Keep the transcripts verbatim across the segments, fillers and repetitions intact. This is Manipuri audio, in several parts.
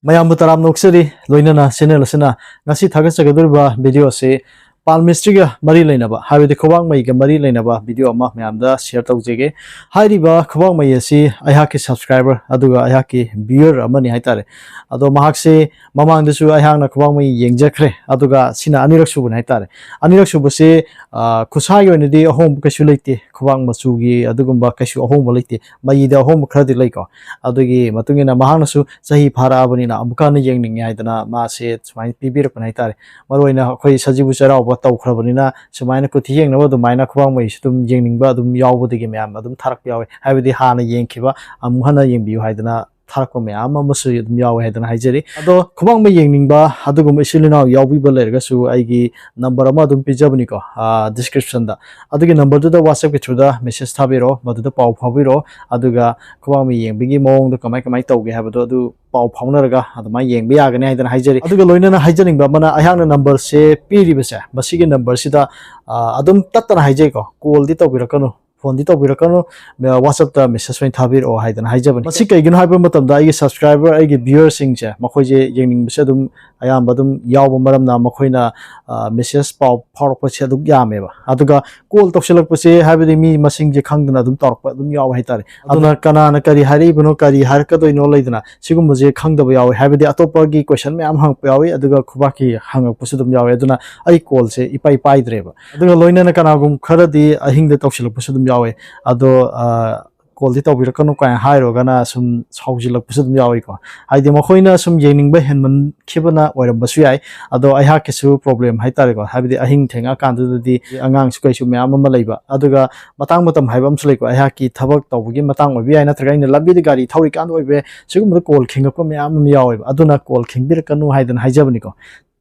ꯃꯌꯥꯝꯕꯨ ꯇꯔꯥꯝꯅ ꯑꯣꯛꯆꯔꯤ꯫ ꯂꯣꯏꯅꯅ channel ꯑꯁꯤꯅ ꯉꯁꯤ ꯊꯥꯒꯠꯆꯒꯗꯧꯔꯤꯕ video ꯑꯁꯤ palmistryꯒ ꯃꯔꯤ ꯂꯩꯅꯕ, ꯍꯥꯏꯕꯗꯤ ꯈꯨꯕꯥꯛ ꯃꯩꯒ ꯃꯔꯤ ꯂꯩꯅꯕ video ꯑꯃ ꯃꯌꯥꯝꯗ share ꯇꯧꯖꯒꯦ꯫ ꯍꯥꯏꯔꯤꯕ ꯈꯨꯕꯥꯛ ꯃꯩ ꯑꯁꯤ ꯑꯩꯍꯥꯛꯀꯤ subscriber ꯑꯗꯨꯒ ꯑꯩꯍꯥꯛꯀꯤ viewer ꯑꯃꯅꯤ ꯍꯥꯏꯇꯥꯔꯦ꯫ ꯑꯗꯣ ꯃꯍꯥꯛꯁꯦ ꯃꯃꯥꯡꯗꯁꯨ ꯑꯩꯍꯥꯛꯅ ꯈꯨꯕꯥꯛ ꯃꯩ ꯌꯦꯡꯖꯈ꯭ꯔꯦ, ꯑꯗꯨꯒ ꯁꯤꯅ ꯑꯅꯤꯔꯛ ꯁꯨꯕꯅꯤ ꯍꯥꯏꯇꯥꯔꯦ꯫ ꯑꯅꯤꯔꯛ ꯁꯨꯕꯁꯦ, ꯑ, ꯈꯨꯠꯁꯥꯒꯤ ꯑꯣꯏꯅꯗꯤ ꯑꯍꯣꯡꯕ ꯀꯩꯁꯨ ꯂꯩꯇꯦ, ꯈꯨꯕꯥꯛ ꯃꯆꯨꯒꯤ ꯑꯗꯨꯒꯨꯝꯕ ꯀꯩꯁꯨ ꯑꯍꯣꯡꯕ ꯂꯩꯇꯦ꯫ ꯃꯩꯗ ꯑꯍꯣꯡꯕ ꯈꯔꯗꯤ ꯂꯩꯀꯣ꯫ ꯑꯗꯨꯒꯤ ꯃꯇꯨꯡ ꯏꯟꯅ ꯃꯍꯥꯛꯅꯁꯨ ꯆꯍꯤ ꯐꯥꯔꯛꯑꯕꯅꯤꯅ ꯑꯃꯨꯛꯀ ꯍꯟꯅ ꯌꯦꯡꯅꯤꯡꯉꯦ ꯍꯥꯏꯗꯅ ꯃꯥꯁꯦ ꯁꯨꯃꯥꯏꯅ ꯄꯤꯕꯤꯔꯛꯄꯅꯦ ꯍꯥꯏꯇꯥꯔꯦ꯫ ꯃꯔꯨꯑꯣꯏꯅ ꯑꯩꯈꯣꯏ ꯁꯖꯤꯕꯨ ꯆꯩꯔꯥꯎꯕ ꯇꯧꯈ꯭ꯔꯕꯅꯤꯅ ꯁꯨꯃꯥꯏꯅ ꯀꯨꯊꯤ ꯌꯦꯡꯅꯕ ꯑꯗꯨꯃꯥꯏꯅ ꯈꯨꯕꯥꯛ ꯃꯩꯁꯨ ꯑꯗꯨꯝ ꯌꯦꯡꯅꯤꯡꯕ ꯑꯗꯨꯝ ꯌꯥꯎꯕꯗꯒꯤ ꯃꯌꯥꯝ ꯑꯗꯨꯝ ꯊꯥꯔꯛꯄ ꯌꯥꯎꯋꯦ꯫ ꯍꯥꯏꯕꯗꯤ ꯍꯥꯟꯅ ꯌꯦꯡꯈꯤꯕ ꯑꯃꯨꯛ ꯍꯟꯅ ꯌꯦꯡꯕꯤꯌꯨ ꯍꯥꯏꯗꯅ ꯊꯥꯔꯛꯄ ꯃꯌꯥꯝ ꯑꯃꯁꯨ ꯑꯗꯨꯝ ꯌꯥꯎꯋꯦ ꯍꯥꯏꯗꯅ ꯍꯥꯏꯖꯔꯤ꯫ ꯑꯗꯣ ꯈꯨꯕꯥꯛ ꯃꯩ ꯌꯦꯡꯅꯤꯡꯕ ꯑꯗꯨꯒꯨꯝꯕ ꯏꯆꯤꯜ ꯏꯅꯥꯎ ꯌꯥꯎꯕꯤꯕ ꯂꯩꯔꯒꯁꯨ ꯑꯩꯒꯤ number ꯑꯃ ꯑꯗꯨꯝ ꯄꯤꯖꯕꯅꯤꯀꯣ, ꯑ, descriptionꯗ꯫ ꯑꯗꯨꯒꯤ numberꯗꯨꯗ WhatsAppꯀꯤ throughꯗ message ꯊꯥꯕꯤꯔꯛꯑꯣ, ꯃꯗꯨꯗ ꯄꯥꯎ ꯐꯥꯎꯕꯤꯔꯛꯑꯣ꯫ ꯑꯗꯨꯒ ꯈꯨꯕꯥꯛ ꯃꯩ ꯌꯦꯡꯕꯒꯤ ꯃꯑꯣꯡꯗꯣ ꯀꯃꯥꯏ ꯀꯃꯥꯏ ꯇꯧꯒꯦ ꯍꯥꯏꯕꯗꯣ ꯑꯗꯨ ꯄꯥꯎ ꯐꯥꯎꯅꯔꯒ ꯑꯗꯨꯃꯥꯏꯅ ꯌꯦꯡꯕ ꯌꯥꯒꯅꯤ ꯍꯥꯏꯗꯅ ꯍꯥꯏꯖꯔꯤ꯫ ꯑꯗꯨꯒ ꯂꯣꯏꯅꯅ ꯍꯥꯏꯖꯅꯤꯡꯕ ꯑꯃꯅ, ꯑꯩꯍꯥꯛꯅ numberꯁꯦ ꯄꯤꯔꯤꯕꯁꯦ, ꯃꯁꯤꯒꯤ numberꯁꯤꯗ, ꯑ, ꯑꯗꯨꯝ ꯇꯠꯇꯅ ꯍꯥꯏꯖꯩꯀꯣ, callꯗꯤ ꯇꯧꯕꯤꯔꯛꯀꯅꯨ, phoneꯗꯤ ꯇꯧꯕꯤꯔꯛꯀꯅꯨ, ꯃ-, WhatsAppꯇ message ꯑꯣꯏꯅ ꯊꯥꯕꯤꯔꯛꯑꯣ ꯍꯥꯏꯗꯅ ꯍꯥꯏꯖꯕꯅꯤ꯫ ꯃꯁꯤ ꯀꯩꯒꯤꯅꯣ ꯍꯥꯏꯕ ꯃꯇꯝꯗ ꯑꯩꯒꯤ subscriber, ꯑꯩꯒꯤ viewerꯁꯤꯡꯁꯦ ꯃꯈꯣꯏꯁꯦ ꯌꯦꯡꯅꯤꯡꯕꯁꯦ ꯑꯗꯨꯝ ꯑꯌꯥꯝꯕ ꯑꯗꯨꯝ ꯌꯥꯎꯕ ꯃꯔꯝꯅ ꯃꯈꯣꯏꯅ, ꯑ, message ꯄꯥꯎ ꯐꯥꯎꯔꯛꯄꯁꯦ ꯑꯗꯨꯝ ꯌꯥꯝꯃꯦꯕ꯫ ꯑꯗꯨꯒ call ꯇꯧꯁꯤꯜꯂꯛꯄꯁꯦ ꯍꯥꯏꯕꯗꯤ ꯃꯤ ꯃꯁꯤꯡꯁꯦ ꯈꯪꯗꯅ ꯑꯗꯨꯝ ꯇꯧꯔꯛꯄ ꯑꯗꯨꯝ ꯌꯥꯎꯋꯦ ꯍꯥꯏꯇꯥꯔꯦ꯫ ꯑꯗꯨꯅ ꯀꯅꯥꯅ ꯀꯔꯤ ꯍꯥꯏꯔꯛꯏꯕꯅꯣ, ꯀꯔꯤ ꯍꯥꯏꯔꯛꯀꯗꯣꯏꯅꯣ ꯂꯩꯗꯅ, ꯁꯤꯒꯨꯝꯕꯁꯦ ꯈꯪꯗꯕ ꯌꯥꯎꯋꯦ꯫ ꯍꯥꯏꯕꯗꯤ ꯑꯇꯣꯞꯄꯒꯤ question ꯃꯌꯥꯝ ꯍꯪꯉꯛꯄ ꯌꯥꯎꯋꯤ, ꯑꯗꯨꯒ ꯈꯨꯕꯥꯛꯀꯤ ꯍꯪꯉꯛꯄꯁꯨ ꯑꯗꯨꯝ ꯌꯥꯎꯋꯦ꯫ ꯑꯗꯨꯅ ꯑꯩ callꯁꯦ ꯏꯄꯥꯏ ꯄꯥꯏꯗ꯭ꯔꯦꯕ꯫ ꯑꯗꯨꯒ ꯂꯣꯏꯅꯅ ꯀꯅꯥꯒꯨꯝꯕ ꯈꯔꯗꯤ ꯑꯍꯤꯡꯗ ꯇꯧꯁꯤꯜꯂꯛꯄꯁꯨ ꯑꯗꯨꯝ ꯌꯥꯎꯋꯦ꯫ ꯑꯗꯣ, ꯑ, callꯗꯤ ꯇꯧꯕꯤꯔꯛꯀꯅꯨ ꯀꯥꯏꯅ ꯍꯥꯏꯔꯨꯔꯒꯅ ꯁꯨꯝ ꯁꯥꯎꯖꯤꯜꯂꯛꯄꯁꯨ ꯑꯗꯨꯝ ꯌꯥꯎꯋꯤꯀꯣ꯫ ꯍꯥꯏꯗꯤ ꯃꯈꯣꯏꯅ ꯁꯨꯝ ꯌꯦꯡꯅꯤꯡꯕ ꯍꯦꯟꯃꯟꯈꯤꯕꯅ ꯑꯣꯏꯔꯝꯕꯁꯨ ꯌꯥꯏ꯫ ꯑꯗꯣ ꯑꯩꯍꯥꯛꯀꯤꯁꯨ problem ꯍꯥꯏꯇꯥꯔꯦꯀꯣ, ꯍꯥꯏꯕꯗꯤ ꯑꯍꯤꯡ ꯊꯦꯡꯉꯛꯑꯀꯥꯟꯗꯨꯗꯗꯤ ꯑꯉꯥꯡꯁꯨ ꯀꯩꯁꯨ ꯃꯌꯥꯝ ꯑꯃ ꯂꯩꯕ, ꯑꯗꯨꯒ ꯃꯇꯥꯡ ꯃꯇꯝ ꯍꯥꯏꯕ ꯑꯃꯁꯨ ꯂꯩꯀꯣ꯫ ꯑꯩꯍꯥꯛꯀꯤ ꯊꯕꯛ ꯇꯧꯕꯒꯤ ꯃꯇꯥꯡ ꯑꯣꯏꯕ ꯌꯥꯏ, ꯅꯠꯇ꯭ꯔꯒ ꯑꯩꯅ ꯂꯝꯕꯤꯗ ꯒꯥꯔꯤ ꯊꯧꯔꯤꯀꯥꯟꯗ ꯑꯣꯏꯕ ꯌꯥꯏ, ꯁꯤꯒꯨꯝꯕꯗ call ꯈꯤꯡꯉꯛꯄ ꯃꯌꯥꯝ ꯑꯃ ꯌꯥꯎꯋꯦꯕ꯫ ꯑꯗꯨꯅ call ꯈꯤꯡꯕꯤꯔꯛꯀꯅꯨ ꯍꯥꯏꯗꯅ ꯍꯥꯏꯖꯕꯅꯤꯀꯣ꯫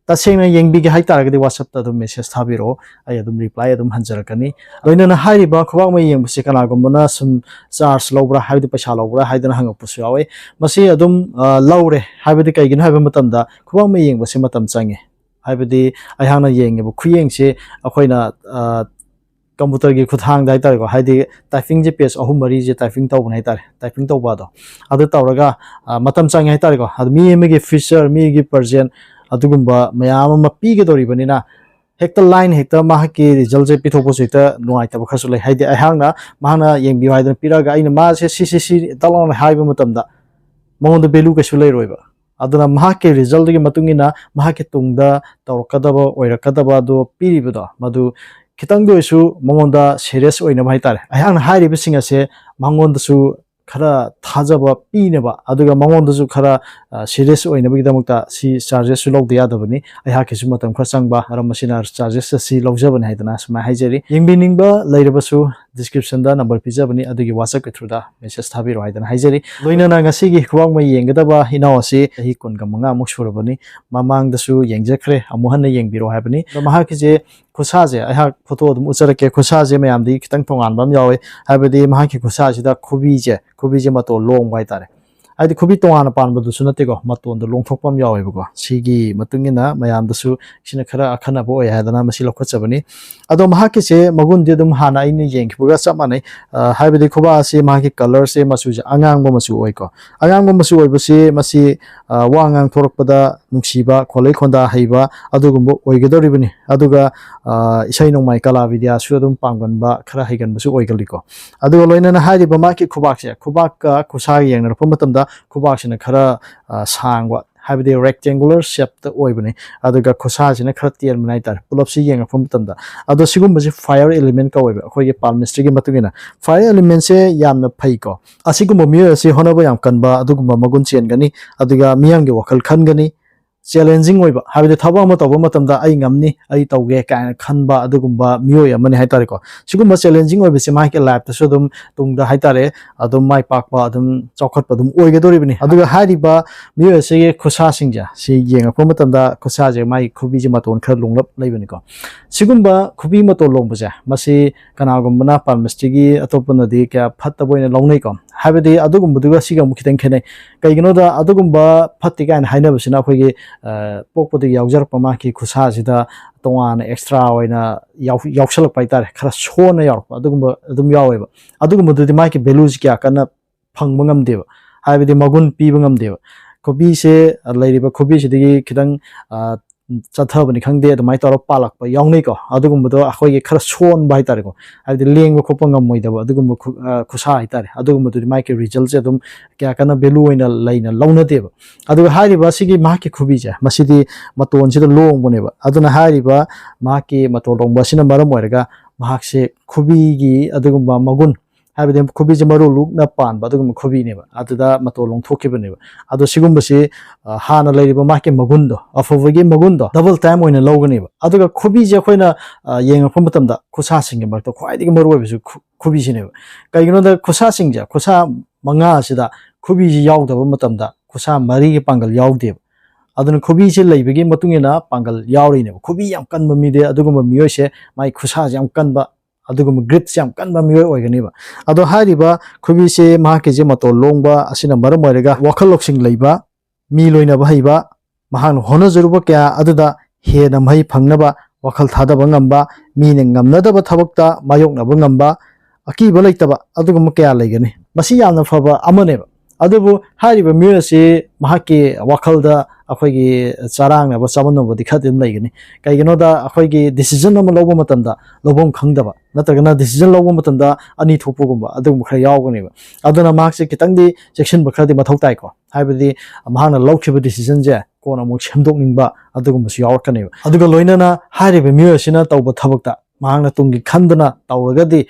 ꯇꯁꯦꯡꯅ ꯌꯦꯡꯕꯤꯒꯦ ꯍꯥꯏꯇꯥꯔꯒꯗꯤ WhatsAppꯇ ꯑꯗꯨꯝ message ꯊꯥꯕꯤꯔꯛꯑꯣ, ꯑꯩ ꯑꯗꯨꯝ reply ꯑꯗꯨꯝ ꯍꯟꯖꯔꯛꯀꯅꯤ꯫ ꯂꯣꯏꯅꯅ ꯍꯥꯏꯔꯤꯕ ꯈꯨꯕꯥꯛ ꯃꯩ ꯌꯦꯡꯕꯁꯦ ꯀꯅꯥꯒꯨꯝꯕꯅ ꯁꯨꯝ charge ꯂꯧꯕ꯭ꯔꯥ, ꯍꯥꯏꯕꯗꯤ ꯄꯩꯁꯥ ꯂꯧꯕ꯭ꯔꯥ ꯍꯥꯏꯗꯅ ꯍꯪꯉꯛꯄꯁꯨ ꯌꯥꯎꯋꯦ꯫ ꯃꯁꯤ ꯑꯗꯨꯝ, ꯑ, ꯂꯧꯔꯦ꯫ ꯍꯥꯏꯕꯗꯤ ꯀꯩꯒꯤꯅꯣ ꯍꯥꯏꯕ ꯃꯇꯝꯗ ꯈꯨꯕꯥꯛ ꯃꯩ ꯌꯦꯡꯕꯁꯦ ꯃꯇꯝ ꯆꯪꯉꯦ꯫ ꯍꯥꯏꯕꯗꯤ ꯑꯩꯍꯥꯛꯅ ꯌꯦꯡꯉꯤꯕ ꯈꯨꯌꯦꯡꯁꯦ ꯑꯩꯈꯣꯏꯅ, ꯑ, ꯀꯝꯄ꯭ꯌꯨꯇꯔꯒꯤ ꯈꯨꯠꯊꯥꯡꯗ ꯍꯥꯏꯇꯥꯔꯦꯀꯣ, ꯍꯥꯏꯗꯤ typingꯁꯦ page ꯑꯍꯨꯝ ꯃꯔꯤꯁꯦ typing ꯇꯧꯕꯅꯦ ꯍꯥꯏꯇꯥꯔꯦ, typing ꯇꯧꯕ ꯑꯗꯣ, ꯑꯗꯨ ꯇꯧꯔꯒ ꯑ, ꯃꯇꯝ ꯆꯪꯉꯦ ꯍꯥꯏꯇꯥꯔꯦꯀꯣ꯫ ꯑꯗꯨ ꯃꯤ ꯑꯃꯒꯤ feature, ꯃꯤꯒꯤ percent, ꯑꯗꯨꯒꯨꯝꯕ ꯃꯌꯥꯝ ꯑꯃ ꯄꯤꯒꯗꯧꯔꯤꯕꯅꯤꯅ, ꯍꯦꯛꯇ line ꯍꯦꯛꯇ ꯃꯍꯥꯛꯀꯤ resultꯁꯦ ꯄꯤꯊꯣꯛꯄꯁꯨ ꯍꯦꯛꯇ ꯅꯨꯡꯉꯥꯏꯇꯕ ꯈꯔꯁꯨ ꯂꯩ꯫ ꯍꯥꯏꯗꯤ ꯑꯩꯍꯥꯛꯅ, ꯃꯍꯥꯛꯅ ꯌꯦꯡꯕꯤꯌꯨ ꯍꯥꯏꯗꯅ ꯄꯤꯔꯛꯑꯒ ꯑꯩꯅ ꯃꯥꯁꯦ ꯁꯤ ꯁꯤ ꯁꯤ ꯇꯛ ꯂꯥꯎꯅ ꯍꯥꯏꯕ ꯃꯇꯝꯗ ꯃꯉꯣꯟꯗ value ꯀꯩꯁꯨ ꯂꯩꯔꯣꯏꯕ꯫ ꯑꯗꯨꯅ ꯃꯍꯥꯛꯀꯤ resultꯒꯤ ꯃꯇꯨꯡ ꯏꯟꯅ ꯃꯍꯥꯛꯀꯤ ꯇꯨꯡꯗ ꯇꯧꯔꯛꯀꯗꯕ, ꯑꯣꯏꯔꯛꯀꯗꯕ ꯑꯗꯨ ꯄꯤꯔꯤꯕꯗꯣ, ꯃꯗꯨ ꯈꯤꯇꯪꯗ ꯑꯣꯏꯁꯨ ꯃꯉꯣꯟꯗ serious ꯑꯣꯏꯅꯕ ꯍꯥꯏꯇꯥꯔꯦ꯫ ꯑꯩꯍꯥꯛꯅ ꯍꯥꯏꯔꯤꯕꯁꯤꯡ ꯑꯁꯦ ꯃꯉꯣꯟꯗꯁꯨ ꯈꯔ ꯊꯥꯖꯕ ꯄꯤꯅꯕ, ꯑꯗꯨꯒ ꯃꯉꯣꯟꯗꯁꯨ ꯈꯔ, ꯑ, serious ꯑꯣꯏꯅꯕꯒꯤꯗꯃꯛꯇ ꯁꯤ chargesꯁꯨ ꯂꯧꯗ ꯌꯥꯗꯕꯅꯤ꯫ ꯑꯩꯍꯥꯛꯀꯤꯁꯨ ꯃꯇꯝ ꯈꯔ ꯆꯪꯕ ꯃꯔꯝ ꯑꯁꯤꯅ charges ꯑꯁꯤ ꯂꯧꯖꯕꯅꯤ ꯍꯥꯏꯗꯅ ꯁꯨꯃꯥꯏꯅ ꯍꯥꯏꯖꯔꯤ꯫ ꯌꯦꯡꯕꯤꯅꯤꯡꯕ ꯂꯩꯔꯕꯁꯨ descriptionꯗ number ꯄꯤꯖꯕꯅꯤ, ꯑꯗꯨꯒꯤ WhatsAppꯀꯤ throughꯗ message ꯊꯥꯕꯤꯔꯣ ꯍꯥꯏꯗꯅ ꯍꯥꯏꯖꯔꯤ꯫ ꯂꯣꯏꯅꯅ ꯉꯁꯤꯒꯤ ꯈꯨꯕꯥꯛ ꯃꯩ ꯌꯦꯡꯒꯗꯕ ꯏꯅꯥꯎ ꯑꯁꯤ ꯆꯍꯤ ꯀꯨꯟꯒ ꯃꯉꯥꯃꯨꯛ ꯁꯨꯔꯕꯅꯤ꯫ ꯃꯃꯥꯡꯗꯁꯨ ꯌꯦꯡꯖꯈ꯭ꯔꯦ, ꯑꯃꯨꯛ ꯍꯟꯅ ꯌꯦꯡꯕꯤꯔꯣ ꯍꯥꯏꯕꯅꯤ꯫ ꯑꯗꯣ ꯃꯍꯥꯛꯀꯤꯁꯦ ꯈꯨꯠꯁꯥꯁꯦ ꯑꯩꯍꯥꯛ photo ꯑꯗꯨꯝ ꯎꯠꯆꯔꯛꯀꯦ꯫ ꯈꯨꯠꯁꯥꯁꯦ ꯃꯌꯥꯝꯗꯒꯤ ꯈꯤꯇꯪ ꯇꯣꯉꯥꯟꯕ ꯑꯃ ꯌꯥꯎꯋꯦ, ꯍꯥꯏꯕꯗꯤ ꯃꯍꯥꯛꯀꯤ ꯈꯨꯠꯁꯥꯁꯤꯗ ꯈꯨꯕꯤꯁꯦ, ꯈꯨꯕꯤꯁꯦ ꯃꯇꯣꯟ ꯂꯣꯡꯕ ꯍꯥꯏꯇꯥꯔꯦ꯫ ꯍꯥꯏꯗꯤ ꯈꯨꯕꯤ ꯇꯣꯉꯥꯟꯅ ꯄꯥꯟꯕꯗꯨꯁꯨ ꯅꯠꯇꯦꯀꯣ, ꯃꯇꯣꯟꯗ ꯂꯣꯡꯊꯣꯛꯄ ꯑꯃ ꯌꯥꯎꯋꯦꯕꯀꯣ꯫ ꯁꯤꯒꯤ ꯃꯇꯨꯡ ꯏꯟꯅ ꯃꯌꯥꯝꯗꯁꯨ ꯁꯤꯅ ꯈꯔ ꯑꯈꯟꯅꯕ ꯑꯣꯏ ꯍꯥꯏꯗꯅ ꯃꯁꯤ ꯂꯧꯈꯠꯆꯕꯅꯤ꯫ ꯑꯗꯣ ꯃꯍꯥꯛꯀꯤꯁꯦ ꯃꯒꯨꯟꯗꯤ ꯑꯗꯨꯝ ꯍꯥꯟꯅ ꯑꯩꯅ ꯌꯦꯡꯈꯤꯕꯒ ꯆꯞ ꯃꯥꯟꯅꯩ꯫ ꯑ, ꯍꯥꯏꯕꯗꯤ ꯈꯨꯕꯥꯛ ꯑꯁꯤ ꯃꯥꯒꯤ colourꯁꯦ, ꯃꯆꯨꯁꯦ ꯑꯉꯥꯡꯕ ꯃꯆꯨ ꯑꯣꯏꯀꯣ꯫ ꯑꯉꯥꯡꯕ ꯃꯆꯨ ꯑꯣꯏꯕꯁꯤ ꯃꯁꯤ, ꯑ, ꯋꯥ ꯉꯥꯡꯊꯣꯔꯛꯄꯗ ꯅꯨꯡꯁꯤꯕ, ꯈꯣꯜꯂꯩ ꯈꯣꯟꯗꯥ ꯍꯩꯕ ꯑꯗꯨꯒꯨꯝꯕ ꯑꯣꯏꯒꯗꯧꯔꯤꯕꯅꯤ꯫ ꯑꯗꯨꯒ, ꯑ, ꯏꯁꯩ ꯅꯣꯡꯃꯥꯏ ꯀꯂꯥ ꯕꯤꯗ꯭ꯌꯥꯁꯨ ꯑꯗꯨꯝ ꯄꯥꯝꯒꯟꯕ, ꯈꯔ ꯍꯩꯒꯟꯕꯁꯨ ꯑꯣꯏꯒꯜꯂꯤꯀꯣ꯫ ꯑꯗꯨꯒ ꯂꯣꯏꯅꯅ ꯍꯥꯏꯔꯤꯕ ꯃꯥꯒꯤ ꯈꯨꯕꯥꯛꯁꯦ, ꯈꯨꯕꯥꯛꯀ ꯈꯨꯠꯁꯥꯒ ꯌꯦꯡꯅꯔꯛꯄ ꯃꯇꯝꯗ ꯈꯨꯕꯥꯛꯁꯤꯅ ꯈꯔ, ꯑ, ꯁꯥꯡꯕ, ꯍꯥꯏꯕꯗꯤ rectangular shapeꯇ ꯑꯣꯏꯕꯅꯤ, ꯑꯗꯨꯒ ꯈꯨꯠꯁꯥꯁꯤꯅ ꯈꯔ ꯇꯦꯟꯕꯅꯦ ꯍꯥꯏꯇꯥꯔꯦ, ꯄꯨꯂꯞꯁꯤ ꯌꯦꯡꯉꯛꯄ ꯃꯇꯝꯗ꯫ ꯑꯗꯣ ꯁꯤꯒꯨꯝꯕꯁꯦ fire element ꯀꯧꯋꯦꯕ ꯑꯩꯈꯣꯏꯒꯤ palmistryꯒꯤ ꯃꯇꯨꯡ ꯏꯟꯅ꯫ Fire elementꯁꯦ ꯌꯥꯝꯅ ꯐꯩꯀꯣ꯫ ꯑꯁꯤꯒꯨꯝꯕ ꯃꯤꯑꯣꯏ ꯑꯁꯤ ꯍꯣꯠꯅꯕ ꯌꯥꯝ ꯀꯟꯕ, ꯑꯗꯨꯒꯨꯝꯕ ꯃꯒꯨꯟ ꯆꯦꯟꯒꯅꯤ, ꯑꯗꯨꯒ ꯃꯤꯌꯥꯝꯒꯤ ꯋꯥꯈꯜ ꯈꯟꯒꯅꯤ, challenging ꯑꯣꯏꯕ, ꯍꯥꯏꯕꯗꯤ ꯊꯕꯛ ꯑꯃ ꯇꯧꯕ ꯃꯇꯝꯗ "ꯑꯩ ꯉꯝꯅꯤ, ꯑꯩ ꯇꯧꯒꯦ" ꯀꯥꯏꯅ ꯈꯟꯕ ꯑꯗꯨꯒꯨꯝꯕ ꯃꯤꯑꯣꯏ ꯑꯃꯅꯤ ꯍꯥꯏꯇꯥꯔꯦꯀꯣ꯫ ꯁꯤꯒꯨꯝꯕ challenging ꯑꯣꯏꯕꯁꯦ ꯃꯍꯥꯛꯀꯤ lifeꯇꯁꯨ ꯑꯗꯨꯝ ꯇꯨꯡꯗ ꯍꯥꯏꯇꯥꯔꯦ, ꯑꯗꯨꯝ ꯃꯥꯏ ꯄꯥꯛꯄ, ꯑꯗꯨꯝ ꯆꯥꯎꯈꯠꯄ ꯑꯗꯨꯝ ꯑꯣꯏꯒꯗꯧꯔꯤꯕꯅꯤ꯫ ꯑꯗꯨꯒ ꯍꯥꯏꯔꯤꯕ ꯃꯤꯑꯣꯏ ꯑꯁꯤꯒꯤ ꯈꯨꯠꯁꯥꯁꯤꯡꯁꯦ ꯁꯤ ꯌꯦꯡꯉꯛꯄ ꯃꯇꯝꯗ ꯈꯨꯠꯁꯥꯁꯦ ꯃꯥꯒꯤ ꯈꯨꯕꯤꯁꯦ ꯃꯇꯣꯟ ꯈꯔ ꯂꯣꯡꯂꯞ ꯂꯩꯕꯅꯤꯀꯣ꯫ ꯁꯤꯒꯨꯝꯕ ꯈꯨꯕꯤ ꯃꯇꯣꯟ ꯂꯣꯡꯕꯁꯦ ꯃꯁꯤ ꯀꯅꯥꯒꯨꯝꯕꯅ palmistryꯒꯤ ꯑꯇꯣꯞꯄꯅꯗꯤ ꯀꯌꯥ ꯐꯠꯇꯕ ꯑꯣꯏꯅ ꯂꯧꯅꯩꯀꯣ꯫ ꯍꯥꯏꯕꯗꯤ ꯑꯗꯨꯒꯨꯝꯕꯗꯨꯒ ꯁꯤꯒ ꯑꯃꯨꯛ ꯈꯤꯇꯪ ꯈꯦꯠꯅꯩ꯫ ꯀꯩꯒꯤꯅꯣꯗ ꯑꯗꯨꯒꯨꯝꯕ ꯐꯠꯇꯦ ꯀꯥꯏꯅ ꯍꯥꯏꯅꯕꯁꯤꯅ ꯑꯩꯈꯣꯏꯒꯤ, ꯑ, ꯄꯣꯛꯄꯗꯒꯤ ꯌꯥꯎꯖꯔꯛꯄ ꯃꯍꯥꯛꯀꯤ ꯈꯨꯠꯁꯥꯁꯤꯗ ꯇꯣꯉꯥꯟꯅ extra ꯑꯣꯏꯅ ꯌꯥꯎ-, ꯌꯥꯎꯁꯜꯂꯛꯄ ꯍꯥꯏꯇꯥꯔꯦ, ꯈꯔ ꯁꯣꯟꯅ ꯌꯥꯎꯔꯛꯄ ꯑꯗꯨꯒꯨꯝꯕ ꯑꯗꯨꯝ ꯌꯥꯎꯋꯦꯕ꯫ ꯑꯗꯨꯒꯨꯝꯕꯗꯨꯗꯤ ꯃꯥꯒꯤ valueꯁꯤ ꯀꯌꯥ ꯀꯟꯅ ꯐꯪꯕ ꯉꯝꯗꯦꯕ, ꯍꯥꯏꯕꯗꯤ ꯃꯒꯨꯟ ꯄꯤꯕ ꯉꯝꯗꯦꯕ꯫ ꯈꯨꯕꯤꯁꯦ, ꯑ, ꯂꯩꯔꯤꯕ ꯈꯨꯕꯤꯁꯤꯗꯒꯤ ꯈꯤꯇꯪ, ꯑ, ꯆꯠꯊꯕꯅꯤ ꯈꯪꯗꯦ, ꯑꯗꯨꯃꯥꯏꯅ ꯇꯧꯔꯒ ꯄꯥꯜꯂꯛꯄ ꯌꯥꯎꯅꯩꯀꯣ꯫ ꯑꯗꯨꯒꯨꯝꯕꯗꯣ ꯑꯩꯈꯣꯏꯒꯤ ꯈꯔ ꯁꯣꯟꯕ ꯍꯥꯏꯇꯥꯔꯦꯀꯣ, ꯍꯥꯏꯕꯗꯤ ꯂꯦꯡꯕ ꯈꯣꯠꯄ ꯉꯝꯃꯣꯏꯗꯕ ꯑꯗꯨꯒꯨꯝꯕ ꯈꯨ-, ꯑ, ꯈꯨꯠꯁꯥ ꯍꯥꯏꯇꯥꯔꯦ, ꯑꯗꯨꯒꯨꯝꯕꯗꯨꯗꯤ ꯃꯥꯒꯤ resultꯁꯦ ꯑꯗꯨꯝ ꯀꯌꯥ ꯀꯟꯅ value ꯑꯣꯏꯅ ꯂꯩꯅ ꯂꯧꯅꯗꯦꯕ꯫ ꯑꯗꯨꯒ ꯍꯥꯏꯔꯤꯕ ꯁꯤꯒꯤ ꯃꯍꯥꯛꯀꯤ ꯈꯨꯕꯤꯁꯦ, ꯃꯁꯤꯗꯤ ꯃꯇꯣꯟꯁꯤꯗ ꯂꯣꯡꯕꯅꯦꯕ꯫ ꯑꯗꯨꯅ ꯍꯥꯏꯔꯤꯕ ꯃꯍꯥꯛꯀꯤ ꯃꯇꯣꯟ ꯂꯣꯡꯕ ꯑꯁꯤꯅ ꯃꯔꯝ ꯑꯣꯏꯔꯒ ꯃꯍꯥꯛꯁꯦ ꯈꯨꯕꯤꯒꯤ ꯑꯗꯨꯒꯨꯝꯕ ꯃꯒꯨꯟ, ꯍꯥꯏꯕꯗꯤ ꯈꯨꯕꯤꯁꯦ ꯃꯔꯨ ꯂꯨꯛꯅ ꯄꯥꯟꯕ ꯑꯗꯨꯒꯨꯝꯕ ꯈꯨꯕꯤꯅꯦꯕ, ꯑꯗꯨꯗ ꯃꯇꯣꯟ ꯂꯣꯡꯊꯣꯛꯈꯤꯕꯅꯦꯕ꯫ ꯑꯗꯣ ꯁꯤꯒꯨꯝꯕꯁꯤ, ꯑ, ꯍꯥꯟꯅ ꯂꯩꯔꯤꯕ ꯃꯥꯒꯤ ꯃꯒꯨꯟꯗꯣ, ꯑꯐꯕꯒꯤ ꯃꯒꯨꯟꯗꯣ double time ꯑꯣꯏꯅ ꯂꯧꯒꯅꯦꯕ꯫ ꯑꯗꯨꯒ ꯈꯨꯕꯤꯁꯦ ꯑꯩꯈꯣꯏꯅ, ꯑ, ꯌꯦꯡꯉꯛꯄ ꯃꯇꯝꯗ ꯈꯨꯠꯁꯥꯁꯤꯡꯒꯤ ꯃꯔꯛꯇ ꯈ꯭ꯋꯥꯏꯗꯒꯤ ꯃꯔꯨ ꯑꯣꯏꯕꯁꯤ ꯈꯨ-, ꯈꯨꯕꯤꯁꯤꯅꯦꯕ꯫ ꯀꯩꯒꯤꯅꯣꯗ ꯈꯨꯠꯁꯥꯁꯤꯡꯁꯦ, ꯈꯨꯠꯁꯥ ꯃꯉꯥ ꯑꯁꯤꯗ ꯈꯨꯕꯤꯁꯤ ꯌꯥꯎꯗꯕ ꯃꯇꯝꯗ ꯈꯨꯠꯁꯥ ꯃꯔꯤꯒꯤ ꯄꯥꯡꯒꯜ ꯌꯥꯎꯗꯦꯕ꯫ ꯑꯗꯨꯅ ꯈꯨꯕꯤꯁꯦ ꯂꯩꯕꯒꯤ ꯃꯇꯨꯡ ꯏꯟꯅ ꯄꯥꯡꯒꯜ ꯌꯥꯎꯔꯤꯅꯦꯕ꯫ ꯈꯨꯕꯤ ꯌꯥꯝ ꯀꯟꯕ ꯃꯤꯗꯤ ꯑꯗꯨꯒꯨꯝꯕ ꯃꯤꯑꯣꯏꯁꯦ ꯃꯥꯒꯤ ꯈꯨꯠꯁꯥꯁꯦ ꯌꯥꯝ ꯀꯟꯕ, ꯑꯗꯨꯒꯨꯝꯕ gritꯁꯦ ꯌꯥꯝ ꯀꯟꯕ ꯃꯤꯑꯣꯏ ꯑꯣꯏꯒꯅꯦꯕ꯫ ꯑꯗꯣ ꯍꯥꯏꯔꯤꯕ ꯈꯨꯕꯤꯁꯦ ꯃꯍꯥꯛꯀꯤꯁꯦ ꯃꯇꯣꯟ ꯂꯣꯡꯕ ꯑꯁꯤꯅ ꯃꯔꯝ ꯑꯣꯏꯔꯒ ꯋꯥꯈꯜ ꯂꯧꯁꯤꯡ ꯂꯩꯕ, ꯃꯤ ꯂꯣꯏꯅꯕ ꯍꯩꯕ, ꯃꯍꯥꯛꯅ ꯍꯣꯠꯅꯖꯔꯨꯕ ꯀꯌꯥ ꯑꯗꯨꯗ ꯍꯦꯟꯅ ꯃꯍꯩ ꯐꯪꯅꯕ ꯋꯥꯈꯜ ꯊꯥꯗꯕ ꯉꯝꯕ, ꯃꯤꯅ ꯉꯝꯅꯗꯕ ꯊꯕꯛꯇ ꯃꯥꯌꯣꯛꯅꯕ ꯉꯝꯕ, ꯑꯀꯤꯕ ꯂꯩꯇꯕ ꯑꯗꯨꯒꯨꯝꯕ ꯀꯌꯥ ꯂꯩꯒꯅꯤ꯫ ꯃꯁꯤ ꯌꯥꯝꯅ ꯐꯕ ꯑꯃꯅꯦꯕ꯫ ꯑꯗꯨꯕꯨ ꯍꯥꯏꯔꯤꯕ ꯃꯤꯑꯣꯏ ꯑꯁꯤ ꯃꯍꯥꯛꯀꯤ ꯋꯥꯈꯜꯗ ꯑꯩꯈꯣꯏꯒꯤ ꯆꯔꯥꯡꯅꯕ, ꯆꯃꯝꯅꯕꯗꯤ ꯈꯔꯗꯤ ꯑꯗꯨꯝ ꯂꯩꯒꯅꯤ꯫ ꯀꯩꯒꯤꯅꯣꯗ ꯑꯩꯈꯣꯏꯒꯤ decision ꯑꯃ ꯂꯧꯕ ꯃꯇꯝꯗ ꯂꯧꯐꯝ ꯈꯪꯗꯕ, ꯅꯠꯇ꯭ꯔꯒꯅ decision ꯂꯧꯕ ꯃꯇꯝꯗ ꯑꯅꯤ ꯊꯣꯛꯄꯒꯨꯝꯕ ꯑꯗꯨꯒꯨꯝꯕ ꯈꯔ ꯌꯥꯎꯒꯅꯦꯕ꯫ ꯑꯗꯨꯅ ꯃꯍꯥꯛꯁꯦ ꯈꯤꯇꯪꯗꯤ ꯆꯦꯛꯁꯤꯟꯕ ꯈꯔꯗꯤ ꯃꯊꯧ ꯇꯥꯏꯀꯣ꯫ ꯍꯥꯏꯕꯗꯤ ꯃꯍꯥꯛꯅ ꯂꯧꯈꯤꯕ decisionꯁꯦ ꯀꯣꯟꯅ ꯑꯃꯨꯛ ꯁꯦꯝꯗꯣꯛꯅꯤꯡꯕ ꯑꯗꯨꯒꯨꯝꯕꯁꯨ ꯌꯥꯎꯔꯛꯀꯅꯦꯕ꯫ ꯑꯗꯨꯒ ꯂꯣꯏꯅꯅ ꯍꯥꯏꯔꯤꯕ ꯃꯤꯑꯣꯏ ꯑꯁꯤꯅ ꯇꯧꯕ ꯊꯕꯛꯇ ꯃꯍꯥꯛꯅ ꯇꯨꯡꯒꯤ ꯈꯟꯗꯅ ꯇꯧꯔꯒꯗꯤ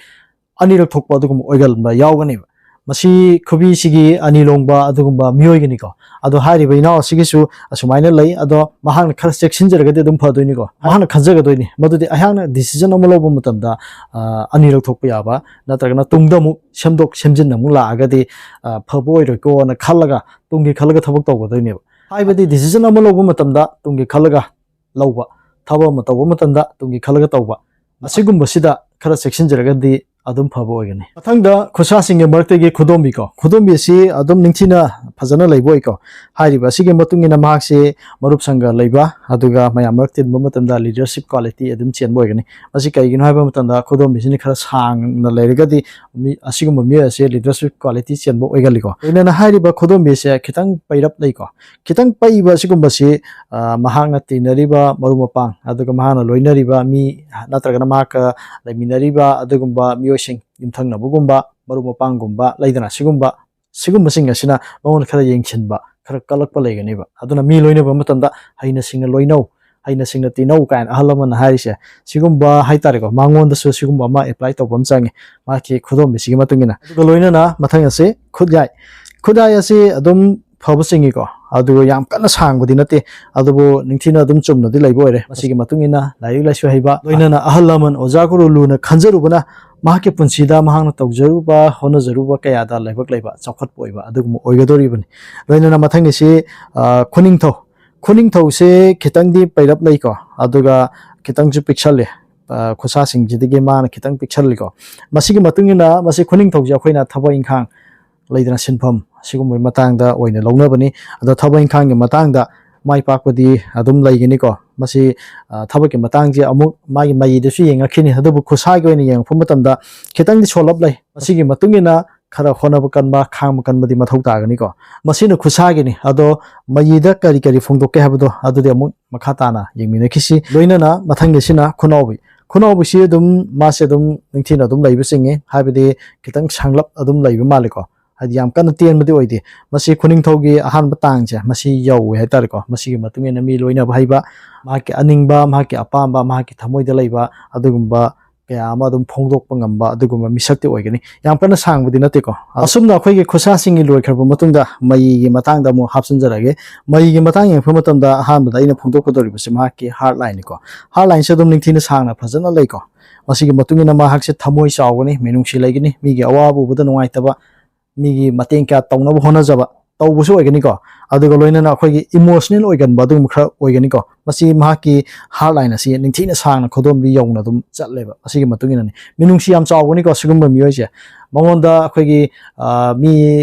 ꯑꯅꯤꯔꯛ ꯊꯣꯛꯄ ꯑꯗꯨꯒꯨꯝꯕ ꯑꯣꯏꯒꯟꯕ ꯌꯥꯎꯒꯅꯦꯕ꯫ ꯃꯁꯤ ꯈꯨꯕꯤꯁꯤꯒꯤ ꯑꯅꯤ ꯂꯣꯡꯕ ꯑꯗꯨꯒꯨꯝꯕ ꯃꯤꯑꯣꯏꯒꯅꯤꯀꯣ꯫ ꯑꯗꯣ ꯍꯥꯏꯔꯤꯕ ꯏꯅꯥꯎ ꯑꯁꯤꯒꯤꯁꯨ ꯑꯁꯨꯃꯥꯏꯅ ꯂꯩ꯫ ꯑꯗꯣ ꯃꯍꯥꯛꯅ ꯈꯔ ꯆꯦꯛꯁꯤꯟꯖꯔꯒꯗꯤ ꯑꯗꯨꯝ ꯐꯗꯣꯏꯅꯤꯀꯣ꯫ ꯃꯍꯥꯛꯅ ꯈꯟꯖꯒꯗꯣꯏꯅꯤ ꯃꯗꯨꯗꯤ ꯑꯩꯍꯥꯛꯅ decision ꯑꯃ ꯂꯧꯕ ꯃꯇꯝꯗ, ꯑ, ꯑꯅꯤꯔꯛ ꯊꯣꯛꯄ ꯌꯥꯕ, ꯅꯠꯇ꯭ꯔꯒꯅ ꯇꯨꯡꯗ ꯑꯃꯨꯛ ꯁꯦꯝꯗꯣꯛ ꯁꯦꯝꯖꯤꯟ ꯑꯃꯨꯛ ꯂꯥꯛꯑꯒꯗꯤ, ꯑ, ꯐꯕ ꯑꯣꯏꯔꯣꯏꯀꯣꯅ ꯈꯜꯂꯒ ꯇꯨꯡꯒꯤ ꯈꯜꯂꯒ ꯊꯕꯛ ꯇꯧꯒꯗꯣꯏꯅꯦꯕ꯫ ꯍꯥꯏꯕꯗꯤ decision ꯑꯃ ꯂꯧꯕ ꯃꯇꯝꯗ ꯇꯨꯡꯒꯤ ꯈꯜꯂꯒ ꯂꯧꯕ, ꯊꯕꯛ ꯑꯃ ꯇꯧꯕ ꯃꯇꯝꯗ ꯇꯨꯡꯒꯤ ꯈꯜꯂꯒ ꯇꯧꯕ, ꯑꯁꯤꯒꯨꯝꯕꯁꯤꯗ ꯈꯔ ꯆꯦꯛꯁꯤꯟꯖꯔꯒꯗꯤ ꯑꯗꯨꯝ ꯐꯕ ꯑꯣꯏꯒꯅꯤ꯫ ꯃꯊꯪꯗ ꯈꯨꯠꯁꯥꯁꯤꯡꯒꯤ ꯃꯔꯛꯇꯒꯤ ꯈꯨꯗꯣꯝꯕꯤ ꯀꯣ꯫ ꯈꯨꯗꯣꯝꯕꯤ ꯑꯁꯤ ꯑꯗꯨꯝ ꯅꯤꯡꯊꯤꯅ ꯐꯖꯅ ꯂꯩꯕ ꯑꯣꯏꯀꯣ꯫ ꯍꯥꯏꯔꯤꯕ ꯑꯁꯤꯒꯤ ꯃꯇꯨꯡ ꯏꯟꯅ ꯃꯍꯥꯛꯁꯤ ꯃꯔꯨꯞ ꯁꯪꯒ ꯂꯩꯕ, ꯑꯗꯨꯒ ꯃꯌꯥꯝ ꯃꯔꯛ ꯇꯤꯟꯕ ꯃꯇꯝꯗ leadership quality ꯑꯗꯨꯝ ꯆꯦꯟꯕ ꯑꯣꯏꯒꯅꯤ꯫ ꯃꯁꯤ ꯀꯩꯒꯤꯅꯣ ꯍꯥꯏꯕ ꯃꯇꯝꯗ ꯈꯨꯗꯣꯝꯕꯤꯁꯤꯅ ꯈꯔ ꯁꯥꯡꯅ ꯂꯩꯔꯒꯗꯤ ꯃꯤ, ꯑꯁꯤꯒꯨꯝꯕ ꯃꯤꯑꯣꯏ ꯑꯁꯤ leadership quality ꯆꯦꯟꯕ ꯑꯣꯏꯒꯜꯂꯤꯀꯣ꯫ ꯂꯣꯏꯅꯅ ꯍꯥꯏꯔꯤꯕ ꯈꯨꯗꯣꯝꯕꯤꯁꯦ ꯈꯤꯇꯪ ꯄꯩꯔꯞ ꯂꯩꯀꯣ꯫ ꯈꯤꯇꯪ ꯄꯩꯕ ꯑꯁꯤꯒꯨꯝꯕꯁꯤ, ꯑ, ꯃꯍꯥꯛꯅ ꯇꯤꯟꯅꯔꯤꯕ ꯃꯔꯨꯞ ꯃꯄꯥꯡ, ꯑꯗꯨꯒ ꯃꯍꯥꯛꯅ ꯂꯣꯏꯅꯔꯤꯕ ꯃꯤ, ꯅꯠꯇ꯭ꯔꯒꯅ ꯃꯍꯥꯛꯀ ꯂꯩꯃꯤꯟꯅꯔꯤꯕ ꯑꯗꯨꯒꯨꯝꯕ ꯃꯤꯑꯣꯏꯁꯤꯡ, ꯌꯨꯝꯊꯪꯅꯕꯒꯨꯝꯕ, ꯃꯔꯨꯞ ꯃꯄꯥꯡꯒꯨꯝꯕ, ꯂꯩꯗꯅ, ꯁꯤꯒꯨꯝꯕ, ꯁꯤꯒꯨꯝꯕꯁꯤꯡ ꯑꯁꯤꯅ ꯃꯉꯣꯟꯗ ꯈꯔ ꯌꯦꯡꯁꯤꯟꯕ, ꯈꯔ ꯀꯜꯂꯛꯄ ꯂꯩꯒꯅꯦꯕ꯫ ꯑꯗꯨꯅ ꯃꯤ ꯂꯣꯏꯅꯕ ꯃꯇꯝꯗ ꯍꯩꯅ ꯁꯤꯡꯅ ꯂꯣꯏꯅꯧ, ꯍꯩꯅ ꯁꯤꯡꯅ ꯇꯤꯟꯅꯧ ꯀꯥꯏꯅ ꯑꯍꯜ ꯂꯃꯟꯅ ꯍꯥꯏꯔꯤꯁꯦ, ꯁꯤꯒꯨꯝꯕ ꯍꯥꯏꯇꯥꯔꯦꯀꯣ, ꯃꯉꯣꯟꯗꯁꯨ ꯁꯤꯒꯨꯝꯕ ꯑꯃ apply ꯇꯧꯕ ꯑꯃ ꯆꯪꯉꯤ, ꯃꯍꯥꯛꯀꯤ ꯈꯨꯗꯣꯝꯕꯤꯁꯤꯒꯤ ꯃꯇꯨꯡ ꯏꯟꯅ꯫ ꯑꯗꯨꯒ ꯂꯣꯏꯅꯅ ꯃꯊꯪ ꯑꯁꯤ ꯈꯨꯠꯌꯥꯏ꯫ ꯈꯨꯠꯌꯥꯏ ꯑꯁꯤ ꯑꯗꯨꯝ ꯐꯕ ꯆꯤꯡꯉꯤꯀꯣ, ꯑꯗꯨꯒ ꯌꯥꯝ ꯀꯟꯅ ꯁꯥꯡꯕꯗꯤ ꯅꯠꯇꯦ, ꯑꯗꯨꯕꯨ ꯅꯤꯡꯊꯤꯅ ꯑꯗꯨꯝ ꯆꯨꯝꯅꯗꯤ ꯂꯩꯕ ꯑꯣꯏꯔꯦ꯫ ꯃꯁꯤꯒꯤ ꯃꯇꯨꯡ ꯏꯟꯅ ꯂꯥꯏꯔꯤꯛ ꯂꯥꯏꯁꯨ ꯍꯩꯕ, ꯂꯣꯏꯅꯅ ꯑꯍꯜ ꯂꯃꯟ ꯑꯣꯖꯥ ꯒꯨꯔꯨ ꯂꯨꯅ ꯈꯟꯖꯔꯨꯕꯅ ꯃꯍꯥꯛꯀꯤ ꯄꯨꯟꯁꯤꯗ ꯃꯍꯥꯛꯅ ꯇꯧꯖꯔꯨꯕ, ꯍꯣꯠꯅꯖꯔꯨꯕ ꯀꯌꯥꯗ ꯂꯥꯏꯕꯛ ꯂꯩꯕ, ꯆꯥꯎꯈꯠꯄ ꯑꯣꯏꯕ ꯑꯗꯨꯒꯨꯝꯕ ꯑꯣꯏꯒꯗꯧꯔꯤꯕꯅꯤ꯫ ꯂꯣꯏꯅꯅ ꯃꯊꯪꯒꯤꯁꯤ, ꯑ, ꯈꯨꯅꯤꯡꯊꯧ꯫ ꯈꯨꯅꯤꯡꯊꯧꯁꯦ ꯈꯤꯇꯪꯗꯤ ꯄꯩꯔꯞ ꯂꯩꯀꯣ, ꯑꯗꯨꯒ ꯈꯤꯇꯪꯁꯨ ꯄꯤꯛꯁꯜꯂꯤ꯫ ꯑ, ꯈꯨꯠꯁꯥꯁꯤꯡꯁꯤꯗꯒꯤ ꯃꯥꯅ ꯈꯤꯇꯪ ꯄꯤꯛꯁꯜꯂꯤꯀꯣ꯫ ꯃꯁꯤꯒꯤ ꯃꯇꯨꯡ ꯏꯟꯅ ꯃꯁꯤ ꯈꯨꯅꯤꯡꯊꯧꯁꯦ ꯑꯩꯈꯣꯏꯅ ꯊꯕꯛ ꯏꯪꯈꯥꯡ, ꯂꯩꯗꯅ, ꯁꯤꯟꯐꯝ ꯑꯁꯤꯒꯨꯝꯕꯒꯤ ꯃꯇꯥꯡꯗ ꯑꯣꯏꯅ ꯂꯧꯅꯕꯅꯤ꯫ ꯑꯗꯣ ꯊꯕꯛ ꯏꯪꯈꯥꯡꯒꯤ ꯃꯇꯥꯡꯗ ꯃꯥꯏ ꯄꯥꯛꯄꯗꯤ ꯑꯗꯨꯝ ꯂꯩꯒꯅꯤꯀꯣ꯫ ꯃꯁꯤ, ꯑ, ꯊꯕꯛꯀꯤ ꯃꯇꯥꯡꯁꯦ ꯑꯃꯨꯛ ꯃꯥꯒꯤ ꯃꯌꯤꯗꯁꯨ ꯌꯦꯡꯉꯛꯈꯤꯅꯤ, ꯑꯗꯨꯕꯨ ꯈꯨꯠꯁꯥꯒꯤ ꯑꯣꯏꯅ ꯌꯦꯡꯉꯛꯄ ꯃꯇꯝꯗ ꯈꯤꯇꯪꯗꯤ ꯁꯣꯜꯂꯞ ꯂꯩ꯫ ꯃꯁꯤꯒꯤ ꯃꯇꯨꯡ ꯏꯟꯅ ꯈꯔ ꯍꯣꯠꯅꯕ ꯀꯟꯕ, ꯈꯥꯡꯕ ꯀꯟꯕꯗꯤ ꯃꯊꯧ ꯇꯥꯒꯅꯤꯀꯣ꯫ ꯃꯁꯤꯅ ꯈꯨꯠꯁꯥꯒꯤꯅꯤ꯫ ꯑꯗꯣ ꯃꯌꯤꯗ ꯀꯔꯤ ꯀꯔꯤ ꯐꯣꯡꯗꯣꯛꯀꯦ ꯍꯥꯏꯕꯗꯣ ꯑꯗꯨꯗꯤ ꯑꯃꯨꯛ ꯃꯈꯥ ꯇꯥꯅ ꯌꯦꯡꯃꯤꯟꯅꯈꯤꯁꯤ꯫ ꯂꯣꯏꯅꯅ ꯃꯊꯪꯒꯤꯁꯤꯅ ꯈꯨꯅꯥꯎꯕꯤ꯫ ꯈꯨꯅꯥꯎꯕꯤꯁꯤ ꯑꯗꯨꯝ, ꯃꯥꯁꯦ ꯑꯗꯨꯝ ꯅꯤꯡꯊꯤꯅ ꯑꯗꯨꯝ ꯂꯩꯕ ꯆꯤꯡꯉꯤ, ꯍꯥꯏꯕꯗꯤ ꯈꯤꯇꯪ ꯁꯥꯡꯂꯞ ꯑꯗꯨꯝ ꯂꯩꯕ ꯃꯥꯜꯂꯤꯀꯣ꯫ ꯍꯥꯏꯗꯤ ꯌꯥꯝ ꯀꯟꯅ ꯇꯦꯟꯕꯗꯤ ꯑꯣꯏꯗꯦ꯫ ꯃꯁꯤ ꯈꯨꯅꯤꯡꯊꯧꯒꯤ ꯑꯍꯥꯟꯕ ꯇꯥꯡꯁꯦ ꯃꯁꯤ ꯌꯧꯋꯦ ꯍꯥꯏꯇꯥꯔꯦꯀꯣ꯫ ꯃꯁꯤꯒꯤ ꯃꯇꯨꯡ ꯏꯟꯅ ꯃꯤ ꯂꯣꯏꯅꯕ ꯍꯩꯕ, ꯃꯍꯥꯛꯀꯤ ꯑꯅꯤꯡꯕ, ꯃꯍꯥꯛꯀꯤ ꯑꯄꯥꯝꯕ, ꯃꯍꯥꯛꯀꯤ ꯊꯃꯣꯏꯗ ꯂꯩꯕ ꯑꯗꯨꯒꯨꯝꯕ ꯀꯌꯥ ꯑꯃ ꯑꯗꯨꯝ ꯐꯣꯡꯗꯣꯛꯄ ꯉꯝꯕ ꯑꯗꯨꯒꯨꯝꯕ ꯃꯤꯁꯛꯇꯤ ꯑꯣꯏꯒꯅꯤ꯫ ꯌꯥꯝ ꯀꯟꯅ ꯁꯥꯡꯕꯗꯤ ꯅꯠꯇꯦꯀꯣ꯫ ꯑꯁꯨꯝꯅ ꯑꯩꯈꯣꯏꯒꯤ ꯈꯨꯠꯁꯥꯁꯤꯡꯒꯤ ꯂꯣꯏꯈ꯭ꯔꯕ ꯃꯇꯨꯡꯗ ꯃꯌꯤꯒꯤ ꯃꯇꯥꯡꯗ ꯑꯃꯨꯛ ꯍꯥꯞꯆꯤꯟꯖꯔꯒꯦ꯫ ꯃꯌꯤꯒꯤ ꯃꯇꯥꯡ ꯌꯦꯡꯉꯛꯄ ꯃꯇꯝꯗ ꯑꯍꯥꯟꯕꯗ ꯑꯩꯅ ꯐꯣꯡꯗꯣꯛꯀꯗꯧꯔꯤꯕꯁꯤ ꯃꯍꯥꯛꯀꯤ heart lineꯅꯤꯀꯣ꯫ Heart lineꯁꯦ ꯑꯗꯨꯝ ꯅꯤꯡꯊꯤꯅ ꯁꯥꯡꯅ ꯐꯖꯅ ꯂꯩꯀꯣ꯫ ꯃꯁꯤꯒꯤ ꯃꯇꯨꯡ ꯏꯟꯅ ꯃꯍꯥꯛꯁꯦ ꯊꯃꯣꯏ ꯆꯥꯎꯒꯅꯤ, ꯃꯤꯅꯨꯡꯁꯤ ꯂꯩꯒꯅꯤ, ꯃꯤꯒꯤ ꯑꯋꯥꯕ ꯎꯕꯗ ꯅꯨꯡꯉꯥꯏꯇꯕ, ꯃꯤꯒꯤ ꯃꯇꯦꯡ ꯀꯌꯥ ꯇꯧꯅꯕ ꯍꯣꯠꯅꯖꯕ, ꯇꯧꯕꯁꯨ ꯑꯣꯏꯒꯅꯤꯀꯣ꯫ ꯑꯗꯨꯒ ꯂꯣꯏꯅꯅ ꯑꯩꯈꯣꯏꯒꯤ ꯏꯃꯣꯁꯅꯦꯜ ꯑꯣꯏꯒꯟꯕ ꯑꯗꯨꯒꯨꯝꯕ ꯈꯔ ꯑꯣꯏꯒꯅꯤꯀꯣ꯫ ꯃꯁꯤ ꯃꯍꯥꯛꯀꯤ ꯍꯥꯔꯠ ꯂꯥꯏꯟ ꯑꯁꯤ ꯅꯤꯡꯊꯤꯅ ꯁꯥꯡꯅ ꯈꯨꯗꯣꯝꯕꯤ ꯌꯧꯅ ꯑꯗꯨꯝ ꯆꯠꯂꯦꯕ꯫ ꯃꯁꯤꯒꯤ ꯃꯇꯨꯡ ꯏꯟꯅꯅꯤ꯫ ꯃꯤꯅꯨꯡꯁꯤ ꯌꯥꯝ ꯆꯥꯎꯒꯅꯤꯀꯣ ꯁꯤꯒꯨꯝꯕ ꯃꯤꯑꯣꯏꯁꯦ꯫ ꯃꯉꯣꯟꯗ ꯑꯩꯈꯣꯏꯒꯤ, ꯑ, ꯃꯤ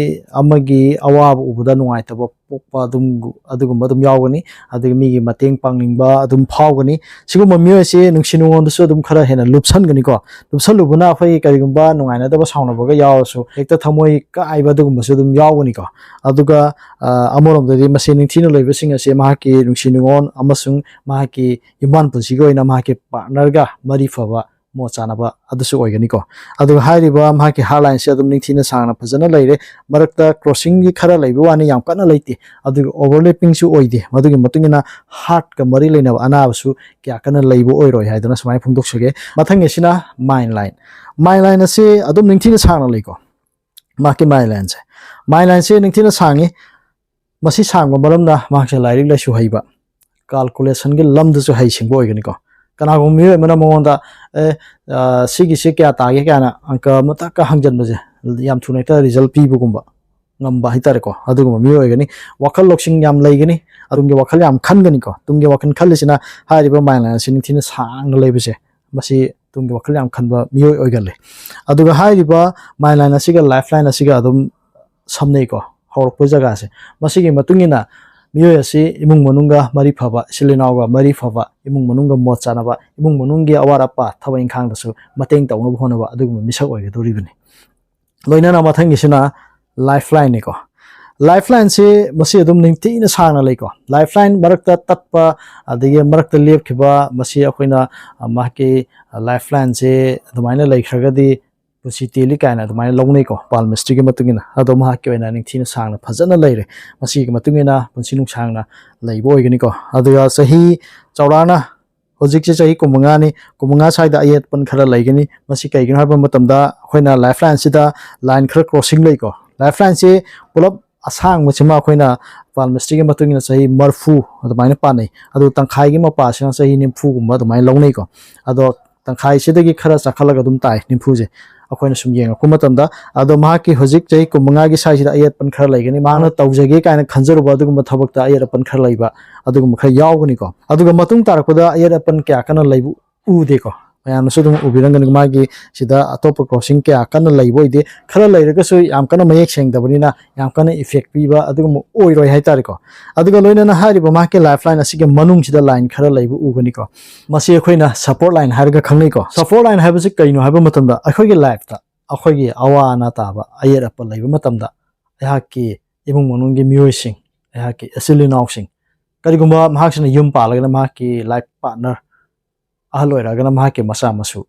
ꯑꯃꯒꯤ ꯑꯋꯥꯕ ꯎꯕꯗ ꯅꯨꯡꯉꯥꯏꯇꯕ ꯄꯣꯛꯄ ꯑꯗꯨꯝ, ꯑꯗꯨꯒꯨꯝꯕ ꯑꯗꯨꯝ ꯌꯥꯎꯒꯅꯤ꯫ ꯑꯗꯒꯤ ꯃꯤꯒꯤ ꯃꯇꯦꯡ ꯄꯥꯡꯅꯤꯡꯕ ꯑꯗꯨꯝ ꯐꯥꯎꯒꯅꯤ꯫ ꯁꯤꯒꯨꯝꯕ ꯃꯤꯑꯣꯏꯁꯤ ꯅꯨꯡꯁꯤ ꯅꯨꯡꯉꯣꯟꯗꯁꯨ ꯑꯗꯨꯝ ꯈꯔ ꯍꯦꯟꯅ ꯂꯨꯞꯁꯟꯒꯅꯤꯀꯣ꯫ ꯂꯨꯞꯁꯜꯂꯨꯕꯅ ꯑꯩꯈꯣꯏꯒꯤ ꯀꯔꯤꯒꯨꯝꯕ ꯅꯨꯡꯉꯥꯏꯅꯗꯕ ꯁꯥꯎꯅꯕꯒ ꯌꯥꯎꯔꯁꯨ ꯍꯦꯛꯇ ꯊꯃꯣꯏ ꯀꯥꯏꯕ ꯑꯗꯨꯒꯨꯝꯕꯁꯨ ꯑꯗꯨꯝ ꯌꯥꯎꯒꯅꯤꯀꯣ꯫ ꯑꯗꯨꯒ, ꯑ, ꯑꯃꯔꯣꯝꯗꯗꯤ ꯃꯁꯤ ꯅꯤꯡꯊꯤꯅ ꯂꯩꯕꯁꯤꯡ ꯑꯁꯤ ꯃꯍꯥꯛꯀꯤ ꯅꯨꯡꯁꯤ ꯅꯨꯡꯉꯣꯟ ꯑꯃꯁꯨꯡ ꯃꯍꯥꯛꯀꯤ ꯌꯨꯝꯕꯥꯟ ꯄꯨꯟꯁꯤꯒꯤ ꯑꯣꯏꯅ ꯃꯍꯥꯛꯀꯤ ꯄꯥꯔꯠꯅꯔꯒ ꯃꯔꯤ ꯐꯕ, ꯃꯣꯠ ꯆꯥꯅꯕ ꯑꯗꯨꯁꯨ ꯑꯣꯏꯒꯅꯤꯀꯣ꯫ ꯑꯗꯨꯒ ꯍꯥꯏꯔꯤꯕ ꯃꯍꯥꯛꯀꯤ ꯍꯥꯔꯠ ꯂꯥꯏꯟꯁꯦ ꯑꯗꯨꯝ ꯅꯤꯡꯊꯤꯅ ꯁꯥꯡꯅ ꯐꯖꯅ ꯂꯩꯔꯦ꯫ ꯃꯔꯛꯇ ꯀ꯭ꯔꯣꯁꯤꯡꯒꯤ ꯈꯔ ꯂꯩꯕ ꯋꯥꯅꯤ, ꯌꯥꯝ ꯀꯟꯅ ꯂꯩꯇꯦ꯫ ꯑꯗꯨꯒ ꯑꯣꯚꯔꯂꯦꯄꯤꯡꯁꯨ ꯑꯣꯏꯗꯦ꯫ ꯃꯗꯨꯒꯤ ꯃꯇꯨꯡ ꯏꯟꯅ ꯍꯥꯔꯠꯀ ꯃꯔꯤ ꯂꯩꯅꯕ ꯑꯅꯥꯕꯁꯨ ꯀꯌꯥ ꯀꯟꯅ ꯂꯩꯕ ꯑꯣꯏꯔꯣꯏ ꯍꯥꯏꯗꯨꯅ ꯁꯨꯃꯥꯏꯅ ꯐꯣꯡꯗꯣꯛꯆꯒꯦ꯫ ꯃꯊꯪꯒꯤꯁꯤꯅ ꯃꯥꯏꯟ ꯂꯥꯏꯟ꯫ ꯃꯥꯏꯟ ꯂꯥꯏꯟ ꯑꯁꯤ ꯑꯗꯨꯝ ꯅꯤꯡꯊꯤꯅ ꯁꯥꯡꯅ ꯂꯩꯀꯣ꯫ ꯃꯍꯥꯛꯀꯤ ꯃꯥꯏꯟ ꯂꯥꯏꯟꯁꯦ, ꯃꯥꯏꯟ ꯂꯥꯏꯟꯁꯦ ꯅꯤꯡꯊꯤꯅ ꯁꯥꯡꯉꯤ꯫ ꯃꯁꯤ ꯁꯥꯡꯕ ꯃꯔꯝꯅ ꯃꯍꯥꯛꯁꯦ ꯂꯥꯏꯔꯤꯛ ꯂꯥꯏꯁꯨ ꯍꯩꯕ, ꯀꯥꯜꯀꯨꯂꯦꯁꯟꯒꯤ ꯂꯝꯗꯁꯨ ꯍꯩꯁꯤꯡꯕ ꯑꯣꯏꯒꯅꯤꯀꯣ꯫ ꯀꯅꯥꯒꯨꯝꯕ ꯃꯤꯑꯣꯏ ꯑꯃꯅ ꯃꯉꯣꯟꯗ, "ꯑꯦ, ꯑ, ꯁꯤꯒꯤꯁꯦ ꯀꯌꯥ ꯇꯥꯒꯦ?" ꯀꯥꯏꯅ ꯑꯪꯀ ꯑꯃꯇꯛꯀ ꯍꯪꯖꯟꯕꯁꯦ ꯌꯥꯝ ꯊꯨꯅ ꯍꯦꯛꯇ ꯔꯤꯖꯜ ꯄꯤꯕꯒꯨꯝꯕ ꯉꯝꯕ ꯍꯥꯏꯇꯥꯔꯦꯀꯣ꯫ ꯑꯗꯨꯒꯨꯝꯕ ꯃꯤꯑꯣꯏ ꯑꯣꯏꯒꯅꯤ꯫ ꯋꯥꯈꯜ ꯂꯧꯁꯤꯡ ꯌꯥꯝ ꯂꯩꯒꯅꯤ꯫ ꯑꯗꯨꯝꯒꯤ ꯋꯥꯈꯜ ꯌꯥꯝ ꯈꯟꯒꯅꯤꯀꯣ꯫ ꯇꯨꯡꯒꯤ ꯋꯥꯈꯜ ꯈꯜꯂꯤꯁꯤꯅ ꯍꯥꯏꯔꯤꯕ ꯃꯥꯏꯟ ꯂꯥꯏꯟ ꯑꯁꯤ ꯅꯤꯡꯊꯤꯅ ꯁꯥꯡꯅ ꯂꯩꯕꯁꯦ, ꯃꯁꯤ ꯇꯨꯡꯒꯤ ꯋꯥꯈꯜ ꯌꯥꯝ ꯈꯟꯕ ꯃꯤꯑꯣꯏ ꯑꯣꯏꯒꯜꯂꯤ꯫ ꯑꯗꯨꯒ ꯍꯥꯏꯔꯤꯕ ꯃꯥꯏꯟ ꯂꯥꯏꯟ ꯑꯁꯤꯒ ꯂꯥꯏꯐ ꯂꯥꯏꯟ ꯑꯁꯤꯒ ꯑꯗꯨꯝ ꯁꯝꯅꯩꯀꯣ, ꯍꯧꯔꯛꯄ ꯖꯒꯥꯁꯦ꯫ ꯃꯁꯤꯒꯤ ꯃꯇꯨꯡ ꯏꯟꯅ ꯃꯤꯑꯣꯏ ꯑꯁꯤ ꯏꯃꯨꯡ ꯃꯅꯨꯡꯒ ꯃꯔꯤ ꯐꯕ, ꯏꯆꯤꯜ ꯏꯅꯥꯎꯒ ꯃꯔꯤ ꯐꯕ, ꯏꯃꯨꯡ ꯃꯅꯨꯡꯒ ꯃꯣꯠ ꯆꯥꯅꯕ, ꯏꯃꯨꯡ ꯃꯅꯨꯡꯒꯤ ꯑꯋꯥꯠ ꯑꯄꯥ ꯊꯕꯛ ꯏꯪꯈꯥꯡꯗꯁꯨ ꯃꯇꯦꯡ ꯇꯧꯅꯕ ꯍꯣꯠꯅꯕ ꯑꯗꯨꯒꯨꯝꯕ ꯃꯤꯁꯛ ꯑꯣꯏꯒꯗꯧꯔꯤꯕꯅꯤ꯫ ꯂꯣꯏꯅꯅ ꯃꯊꯪꯒꯤꯁꯤꯅ ꯂꯥꯏꯐ ꯂꯥꯏꯟꯅꯤꯀꯣ꯫ ꯂꯥꯏꯐ ꯂꯥꯏꯟꯁꯤ ꯃꯁꯤ ꯑꯗꯨꯝ ꯅꯤꯡꯊꯤꯅ ꯁꯥꯡꯅ ꯂꯩꯀꯣ꯫ ꯂꯥꯏꯐ ꯂꯥꯏꯟ ꯃꯔꯛꯇ ꯇꯠꯄ, ꯑꯗꯒꯤ ꯃꯔꯛꯇ ꯂꯦꯞꯈꯤꯕ, ꯃꯁꯤ ꯑꯩꯈꯣꯏꯅ, ꯑ, ꯃꯍꯥꯛꯀꯤ ꯂꯥꯏꯐ ꯂꯥꯏꯟꯁꯦ ꯑꯗꯨꯃꯥꯏꯅ ꯂꯩꯈ꯭ꯔꯒꯗꯤ ꯄꯨꯟꯁꯤ ꯇꯦꯜꯂꯤ ꯀꯥꯏꯅ ꯑꯗꯨꯃꯥꯏꯅ ꯂꯧꯅꯩꯀꯣ, ꯄꯥꯜꯃꯤꯁꯇ꯭ꯔꯤꯒꯤ ꯃꯇꯨꯡ ꯏꯟꯅ꯫ ꯑꯗꯣ ꯃꯍꯥꯛꯀꯤ ꯑꯣꯏꯅ ꯅꯤꯡꯊꯤꯅ ꯁꯥꯡꯅ ꯐꯖꯅ ꯂꯩꯔꯦ꯫ ꯃꯁꯤꯒꯤ ꯃꯇꯨꯡ ꯏꯟꯅ ꯄꯨꯟꯁꯤ ꯅꯨꯡꯁꯥꯡꯅ ꯂꯩꯕ ꯑꯣꯏꯒꯅꯤꯀꯣ꯫ ꯑꯗꯨꯒ ꯆꯍꯤ ꯆꯥꯎꯔꯥꯛꯅ ꯍꯧꯖꯤꯛꯁꯦ ꯆꯍꯤ ꯀꯨꯟꯃꯉꯥꯅꯤ, ꯀꯨꯟꯃꯉꯥ ꯁ꯭ꯋꯥꯏꯗ ꯑꯌꯦꯠꯄꯟ ꯈꯔ ꯂꯩꯒꯅꯤ꯫ ꯃꯁꯤ ꯀꯩꯒꯤꯅꯣ ꯍꯥꯏꯕ ꯃꯇꯝꯗ ꯑꯩꯈꯣꯏꯅ ꯂꯥꯏꯐ ꯂꯥꯏꯟꯁꯤꯗ ꯂꯥꯏꯟ ꯈꯔ ꯀ꯭ꯔꯣꯁꯤꯡ ꯂꯩꯀꯣ꯫ ꯂꯥꯏꯐ ꯂꯥꯏꯟꯁꯤ ꯄꯨꯂꯞ ꯑꯁꯥꯡꯕꯁꯤꯃ ꯑꯩꯈꯣꯏꯅ ꯄꯥꯜꯃꯤꯁꯇ꯭ꯔꯤꯒꯤ ꯃꯇꯨꯡ ꯏꯟꯅ ꯆꯍꯤ ꯃꯔꯤꯐꯨ ꯑꯗꯨꯃꯥꯏꯅ ꯄꯥꯅꯩ꯫ ꯑꯗꯨ ꯇꯪꯈꯥꯏꯒꯤ ꯃꯄꯥꯁꯤꯅ ꯆꯍꯤ ꯅꯤꯝꯐꯨꯒꯨꯝꯕ ꯑꯗꯨꯃꯥꯏꯅ ꯂꯧꯅꯩꯀꯣ꯫ ꯑꯗꯣ ꯇꯪꯈꯥꯏꯁꯤꯗꯒꯤ ꯈꯔ ꯆꯥꯈꯠꯂꯒ ꯑꯗꯨꯝ ꯇꯥꯏ ꯅꯤꯝꯐꯨꯁꯦ꯫ ꯑꯩꯈꯣꯏꯅ ꯁꯨꯝ ꯌꯦꯡꯉꯛꯄ ꯃꯇꯝꯗ꯫ ꯑꯗꯣ ꯃꯍꯥꯛꯀꯤ ꯍꯧꯖꯤꯛ ꯆꯍꯤ ꯀꯨꯟꯃꯉꯥꯒꯤ ꯁ꯭ꯋꯥꯏꯁꯤꯗ ꯑꯌꯦꯠ ꯑꯄꯟ ꯈꯔ ꯂꯩꯒꯅꯤ, ꯃꯍꯥꯛꯅ ꯇꯧꯖꯒꯦ ꯀꯥꯏꯅ ꯈꯟꯖꯔꯨꯕ ꯑꯗꯨꯒꯨꯝꯕ ꯊꯕꯛꯇ ꯑꯌꯦꯠ ꯑꯄꯟ ꯈꯔ ꯂꯩꯕ, ꯑꯗꯨꯒꯨꯝꯕ ꯈꯔ ꯌꯥꯎꯒꯅꯤꯀꯣ꯫ ꯑꯗꯨꯒ ꯃꯇꯨꯡ ꯇꯥꯔꯛꯄꯗ ꯑꯌꯦꯠ ꯑꯄꯟ ꯀꯌꯥ ꯀꯟꯅ ꯂꯩꯕ ꯎꯗꯦꯀꯣ꯫ ꯃꯌꯥꯝꯅꯁꯨ ꯑꯗꯨꯝ ꯎꯕꯤꯔꯝꯒꯅꯤ, ꯃꯥꯒꯤ ꯁꯤꯗ ꯑꯇꯣꯞꯄ ꯀ꯭ꯔꯣꯁꯤꯡ ꯀꯌꯥ ꯀꯟꯅ ꯂꯩꯕ ꯑꯣꯏꯗꯦ꯫ ꯈꯔ ꯂꯩꯔꯒꯁꯨ ꯌꯥꯝ ꯀꯟꯅ ꯃꯌꯦꯛ ꯁꯦꯡꯗꯕꯅꯤꯅ ꯌꯥꯝ ꯀꯟꯅ ꯏꯐꯦꯛ ꯄꯤꯕ ꯑꯗꯨꯒꯨꯝꯕ ꯑꯣꯏꯔꯣꯏ ꯍꯥꯏꯇꯥꯔꯦꯀꯣ꯫ ꯑꯗꯨꯒ ꯂꯣꯏꯅꯅ ꯍꯥꯏꯔꯤꯕ ꯃꯍꯥꯛꯀꯤ ꯂꯥꯏꯐ ꯂꯥꯏꯟ ꯑꯁꯤꯒꯤ ꯃꯅꯨꯡꯁꯤꯗ ꯂꯥꯏꯟ ꯈꯔ ꯂꯩꯕ ꯎꯒꯅꯤꯀꯣ꯫ ꯃꯁꯤ ꯑꯩꯈꯣꯏꯅ ꯁꯄꯣꯔꯠ ꯂꯥꯏꯟ ꯍꯥꯏꯔꯒ ꯈꯪꯅꯩꯀꯣ꯫ ꯁꯄꯣꯔꯠ ꯂꯥꯏꯟ ꯍꯥꯏꯕꯁꯤ ꯀꯩꯅꯣ ꯍꯥꯏꯕ ꯃꯇꯝꯗ, ꯑꯩꯈꯣꯏꯒꯤ ꯂꯥꯏꯐꯇ ꯑꯩꯈꯣꯏꯒꯤ ꯑꯋꯥ ꯑꯅꯥ ꯇꯥꯕ, ꯑꯌꯦꯠ ꯑꯄꯟ ꯂꯩꯕ ꯃꯇꯝꯗ, ꯑꯩꯍꯥꯛꯀꯤ ꯏꯃꯨꯡ ꯃꯅꯨꯡꯒꯤ ꯃꯤꯑꯣꯏꯁꯤꯡ, ꯑꯩꯍꯥꯛꯀꯤ ꯏꯆꯤꯜ ꯏꯅꯥꯎꯁꯤꯡ, ꯀꯔꯤꯒꯨꯝꯕ ꯃꯍꯥꯛꯁꯤꯅ ꯌꯨꯝ ꯄꯥꯜꯂꯒꯅ ꯃꯍꯥꯛꯀꯤ ꯂꯥꯏꯐ ꯄꯥꯔꯠꯅꯔ, ꯑꯍꯜ ꯑꯣꯏꯔꯛꯑꯒꯅ ꯃꯍꯥꯛꯀꯤ ꯃꯆꯥ ꯃꯁꯨ,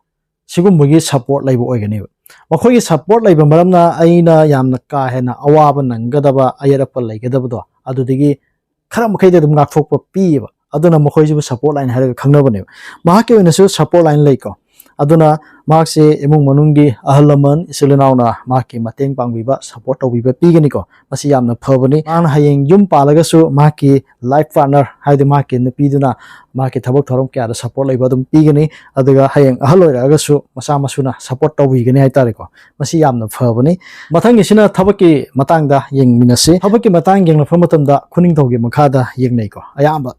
ꯁꯤꯒꯨꯝꯕꯒꯤ ꯁꯄꯣꯔꯠ ꯂꯩꯕ ꯑꯣꯏꯒꯅꯦꯕ꯫ ꯃꯈꯣꯏꯒꯤ ꯁꯄꯣꯔꯠ ꯂꯩꯕ ꯃꯔꯝꯅ ꯑꯩꯅ ꯌꯥꯝꯅ ꯀꯥ ꯍꯦꯟꯅ ꯑꯋꯥꯕ ꯅꯪꯒꯗꯕ, ꯑꯌꯦꯠ ꯑꯄꯟ ꯂꯩꯒꯗꯕꯗꯣ ꯑꯗꯨꯗꯒꯤ ꯈꯔ ꯃꯈꯩꯗꯤ ꯑꯗꯨꯝ ꯉꯥꯛꯊꯣꯛꯄ ꯄꯤꯌꯦꯕ꯫ ꯑꯗꯨꯅ ꯃꯈꯣꯏꯁꯤꯕꯨ ꯁꯄꯣꯔꯠ ꯂꯥꯏꯟ ꯍꯥꯏꯔꯒ ꯈꯪꯅꯕꯅꯦꯕ꯫ ꯃꯍꯥꯛꯀꯤ ꯑꯣꯏꯅꯁꯨ ꯁꯄꯣꯔꯠ ꯂꯥꯏꯟ ꯂꯩꯀꯣ꯫ ꯑꯗꯨꯅ ꯃꯍꯥꯛꯁꯦ ꯏꯃꯨꯡ ꯃꯅꯨꯡꯒꯤ ꯑꯍꯜ ꯂꯃꯟ, ꯏꯆꯤꯜ ꯏꯅꯥꯎꯅ ꯃꯍꯥꯛꯀꯤ ꯃꯇꯦꯡ ꯄꯥꯡꯕꯤꯕ, ꯁꯄꯣꯔꯠ ꯇꯧꯕꯤꯕ ꯄꯤꯒꯅꯤꯀꯣ꯫ ꯃꯁꯤ ꯌꯥꯝꯅ ꯐꯕꯅꯤ꯫ ꯃꯍꯥꯛꯅ ꯍꯌꯦꯡ ꯌꯨꯝ ꯄꯥꯜꯂꯒꯁꯨ ꯃꯍꯥꯛꯀꯤ ꯂꯥꯏꯐ ꯄꯥꯔꯠꯅꯔ, ꯍꯥꯏꯕꯗꯤ ꯃꯍꯥꯛꯀꯤ ꯅꯨꯄꯤꯗꯨꯅ ꯃꯍꯥꯛꯀꯤ ꯊꯕꯛ ꯊꯧꯔꯝ ꯀꯌꯥꯗ ꯁꯄꯣꯔꯠ ꯂꯩꯕ ꯑꯗꯨꯝ ꯄꯤꯒꯅꯤ꯫ ꯑꯗꯨꯒ ꯍꯌꯦꯡ ꯑꯍꯜ ꯑꯣꯏꯔꯛꯑꯒꯁꯨ ꯃꯆꯥ ꯃꯁꯨꯅ ꯁꯄꯣꯔꯠ ꯇꯧꯕꯤꯒꯅꯤ ꯍꯥꯏꯇꯥꯔꯦꯀꯣ꯫ ꯃꯁꯤ ꯌꯥꯝꯅ ꯐꯕꯅꯤ꯫ ꯃꯊꯪꯒꯤꯁꯤꯅ ꯊꯕꯛꯀꯤ ꯃꯇꯥꯡꯗ ꯌꯦꯡꯃꯤꯟꯅꯁꯤ꯫ ꯊꯕꯛꯀꯤ ꯃꯇꯥꯡ ꯌꯦꯡꯂꯛꯄ ꯃꯇꯝꯗ ꯈꯨꯅꯤꯡꯊꯧꯒꯤ ꯃꯈꯥꯗ ꯌꯦꯡꯅꯩꯀꯣ꯫ ꯑꯌꯥꯝꯕ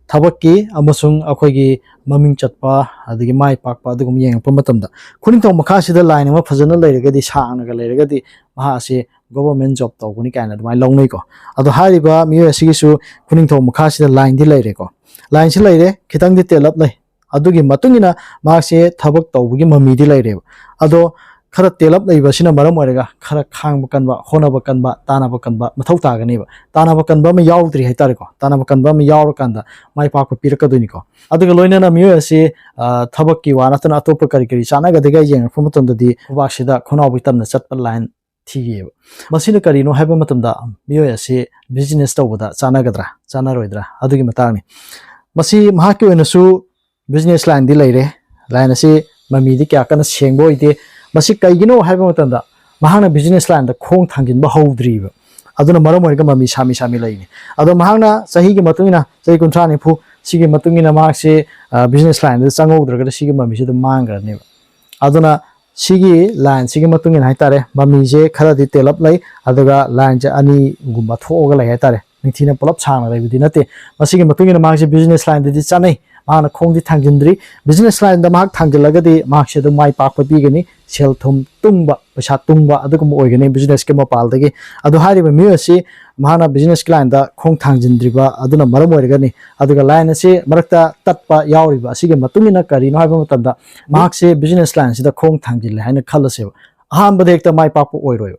ꯊꯕꯛꯀꯤ ꯑꯃꯁꯨꯡ ꯑꯩꯈꯣꯏꯒꯤ ꯃꯃꯤꯡ ꯆꯠꯄ, ꯑꯗꯒꯤ ꯃꯥꯏ ꯄꯥꯛꯄ ꯑꯗꯨꯒꯨꯝꯕ ꯌꯦꯡꯉꯛꯄ ꯃꯇꯝꯗ, ꯈꯨꯅꯤꯡꯊꯧ ꯃꯈꯥꯁꯤꯗ ꯂꯥꯏꯟ ꯑꯃ ꯐꯖꯅ ꯂꯩꯔꯒꯗꯤ, ꯁꯥꯡꯅꯒ ꯂꯩꯔꯒꯗꯤ, ꯃꯍꯥꯛ ꯑꯁꯤ ꯒꯣꯚꯔꯟꯃꯦꯟ ꯖꯣꯕ ꯇꯧꯕꯅꯤ ꯀꯥꯏꯅ ꯑꯗꯨꯃꯥꯏꯅ ꯂꯧꯅꯩꯀꯣ꯫ ꯑꯗꯣ ꯍꯥꯏꯔꯤꯕ ꯃꯤꯑꯣꯏ ꯑꯁꯤꯒꯤꯁꯨ ꯈꯨꯅꯤꯡꯊꯧ ꯃꯈꯥꯁꯤꯗ ꯂꯥꯏꯟꯗꯤ ꯂꯩꯔꯦꯀꯣ꯫ ꯂꯥꯏꯟꯁꯤ ꯂꯩꯔꯦ, ꯈꯤꯇꯪꯗꯤ ꯇꯦꯜꯂꯞ ꯂꯩ꯫ ꯑꯗꯨꯒꯤ ꯃꯇꯨꯡ ꯏꯟꯅ ꯃꯍꯥꯛꯁꯦ ꯊꯕꯛ ꯇꯧꯕꯒꯤ ꯃꯃꯤꯗꯤ ꯂꯩꯔꯦꯕ꯫ ꯑꯗꯣ ꯈꯔ ꯇꯦꯜꯂꯞ ꯂꯩꯕꯁꯤꯅ ꯃꯔꯝ ꯑꯣꯏꯔꯒ ꯈꯔ ꯈꯥꯡꯕ ꯀꯟꯕ, ꯍꯣꯠꯅꯕ ꯀꯟꯕ, ꯇꯥꯟꯅꯕ ꯀꯟꯕ ꯃꯊꯧ ꯇꯥꯒꯅꯦꯕ꯫ ꯇꯥꯟꯅꯕ ꯀꯟꯕ ꯑꯃ ꯌꯥꯎꯗ꯭ꯔꯤ ꯍꯥꯏꯇꯥꯔꯦꯀꯣ꯫ ꯇꯥꯟꯅꯕ ꯀꯟꯕ ꯑꯃ ꯌꯥꯎꯔꯀꯥꯟꯗ ꯃꯥꯏ ꯄꯥꯛꯄ ꯄꯤꯔꯛꯀꯗꯣꯏꯅꯤꯀꯣ꯫ ꯑꯗꯨꯒ ꯂꯣꯏꯅꯅ ꯃꯤꯑꯣꯏ ꯑꯁꯤ, ꯑ, ꯊꯕꯛꯀꯤ ꯋꯥ ꯅꯠꯇꯅ ꯑꯇꯣꯞꯄ ꯀꯔꯤ ꯀꯔꯤ ꯆꯥꯟꯅꯒꯗꯒꯦ ꯌꯦꯡꯉꯛꯄ ꯃꯇꯝꯗꯗꯤ ꯈꯨꯕꯥꯛꯁꯤꯗ ꯈꯣꯡꯅꯥꯎꯕꯤ ꯇꯝꯅ ꯆꯠꯄ ꯂꯥꯏꯟ ꯊꯤꯌꯦꯕ꯫ ꯃꯁꯤꯅ ꯀꯔꯤꯅꯣ ꯍꯥꯏꯕ ꯃꯇꯝꯗ, ꯃꯤꯑꯣꯏ ꯑꯁꯤ ꯕꯤꯖꯤꯅꯦꯁ ꯇꯧꯕꯗ ꯆꯥꯟꯅꯒꯗ꯭ꯔꯥ, ꯆꯥꯟꯅꯔꯣꯏꯗ꯭ꯔꯥ, ꯑꯗꯨꯒꯤ ꯃꯇꯥꯡꯅꯤ꯫ ꯃꯁꯤ ꯃꯍꯥꯛꯀꯤ ꯑꯣꯏꯅꯁꯨ ꯕꯤꯖꯤꯅꯦꯁ ꯂꯥꯏꯟꯗꯤ ꯂꯩꯔꯦ꯫ ꯂꯥꯏꯟ ꯑꯁꯤ ꯃꯃꯤꯗꯤ ꯀꯌꯥ ꯀꯟꯅ ꯁꯦꯡꯕ ꯑꯣꯏꯗꯦ꯫ ꯃꯁꯤ ꯀꯩꯒꯤꯅꯣ ꯍꯥꯏꯕ ꯃꯇꯝꯗ, ꯃꯍꯥꯛꯅ ꯕꯤꯖꯤꯅꯦꯁ ꯂꯥꯏꯟꯗ ꯈꯣꯡ ꯊꯥꯡꯖꯤꯟꯕ ꯍꯧꯗ꯭ꯔꯤꯕ꯫ ꯑꯗꯨꯅ ꯃꯔꯝ ꯑꯣꯏꯔꯒ ꯃꯃꯤ ꯁꯥꯃꯤ ꯁꯥꯃꯤ ꯂꯩꯅꯤ꯫ ꯑꯗꯣ ꯃꯍꯥꯛꯅ ꯆꯍꯤꯒꯤ ꯃꯇꯨꯡ ꯏꯟꯅ, ꯆꯍꯤ ꯀꯨꯟꯊ꯭ꯔꯥ ꯅꯤꯐꯨ ꯁꯤꯒꯤ ꯃꯇꯨꯡ ꯏꯟꯅ ꯃꯍꯥꯛꯁꯤ, ꯑ, ꯕꯤꯖꯤꯅꯦꯁ ꯂꯥꯏꯟꯗ ꯆꯪꯍꯧꯗ꯭ꯔꯒꯗꯤ ꯁꯤꯒꯤ ꯃꯃꯤꯁꯤ ꯑꯗꯨꯝ ꯃꯥꯡꯈ꯭ꯔꯅꯦꯕ꯫ ꯑꯗꯨꯅ ꯁꯤꯒꯤ ꯂꯥꯏꯟꯁꯤꯒꯤ ꯃꯇꯨꯡ ꯏꯟꯅ ꯍꯥꯏꯇꯥꯔꯦ, ꯃꯃꯤꯁꯦ ꯈꯔꯗꯤ ꯇꯦꯜꯂꯞ ꯂꯩ, ꯑꯗꯨꯒ ꯂꯥꯏꯟꯁꯦ ꯑꯅꯤꯒꯨꯝꯕ ꯊꯣꯛꯑꯒ ꯂꯩ ꯍꯥꯏꯇꯥꯔꯦ꯫ ꯅꯤꯡꯊꯤꯅ ꯄꯨꯂꯞ ꯁꯥꯡꯅ ꯂꯩꯕꯗꯤ ꯅꯠꯇꯦ꯫ ꯃꯁꯤꯒꯤ ꯃꯇꯨꯡ ꯏꯟꯅ ꯃꯍꯥꯛꯁꯦ ꯕꯤꯖꯤꯅꯦꯁ ꯂꯥꯏꯟꯗꯗꯤ ꯆꯠꯅꯩ, ꯃꯍꯥꯛꯅ ꯈꯣꯡꯗꯤ ꯊꯥꯡꯖꯤꯟꯗ꯭ꯔꯤ꯫ ꯕꯤꯖꯤꯅꯦꯁ ꯂꯥꯏꯟꯗ ꯃꯍꯥꯛ ꯊꯥꯡꯖꯤꯜꯂꯒꯗꯤ ꯃꯍꯥꯛꯁꯦ ꯑꯗꯨꯝ ꯃꯥꯏ ꯄꯥꯛꯄ ꯄꯤꯒꯅꯤ, ꯁꯦꯜ ꯊꯨꯝ ꯇꯨꯡꯕ, ꯄꯩꯁꯥ ꯇꯨꯡꯕ ꯑꯗꯨꯒꯨꯝꯕ ꯑꯣꯏꯒꯅꯤ ꯕꯤꯖꯤꯅꯦꯁꯀꯤ ꯃꯄꯥꯜꯗꯒꯤ꯫ ꯑꯗꯣ ꯍꯥꯏꯔꯤꯕ ꯃꯤꯑꯣꯏ ꯑꯁꯤ ꯃꯍꯥꯛꯅ ꯕꯤꯖꯤꯅꯦꯁꯀꯤ ꯂꯥꯏꯟꯗ ꯈꯣꯡ ꯊꯥꯡꯖꯤꯟꯗ꯭ꯔꯤꯕ ꯑꯗꯨꯅ ꯃꯔꯝ ꯑꯣꯏꯔꯒꯅꯤ꯫ ꯑꯗꯨꯒ ꯂꯥꯏꯟ ꯑꯁꯤ ꯃꯔꯛꯇ ꯇꯠꯄ ꯌꯥꯎꯔꯤꯕ ꯑꯁꯤꯒꯤ ꯃꯇꯨꯡ ꯏꯟꯅ ꯀꯔꯤꯅꯣ ꯍꯥꯏꯕ ꯃꯇꯝꯗ, ꯃꯍꯥꯛꯁꯦ ꯕꯤꯖꯤꯅꯦꯁ ꯂꯥꯏꯟꯁꯤꯗ ꯈꯣꯡ ꯊꯥꯡꯖꯤꯜꯂꯦ ꯍꯥꯏꯅ ꯈꯜꯂꯁꯦꯕ, ꯑꯍꯥꯟꯕꯗ ꯍꯦꯛꯇ ꯃꯥꯏ ꯄꯥꯛꯄ ꯑꯣꯏꯔꯣꯏꯕ꯫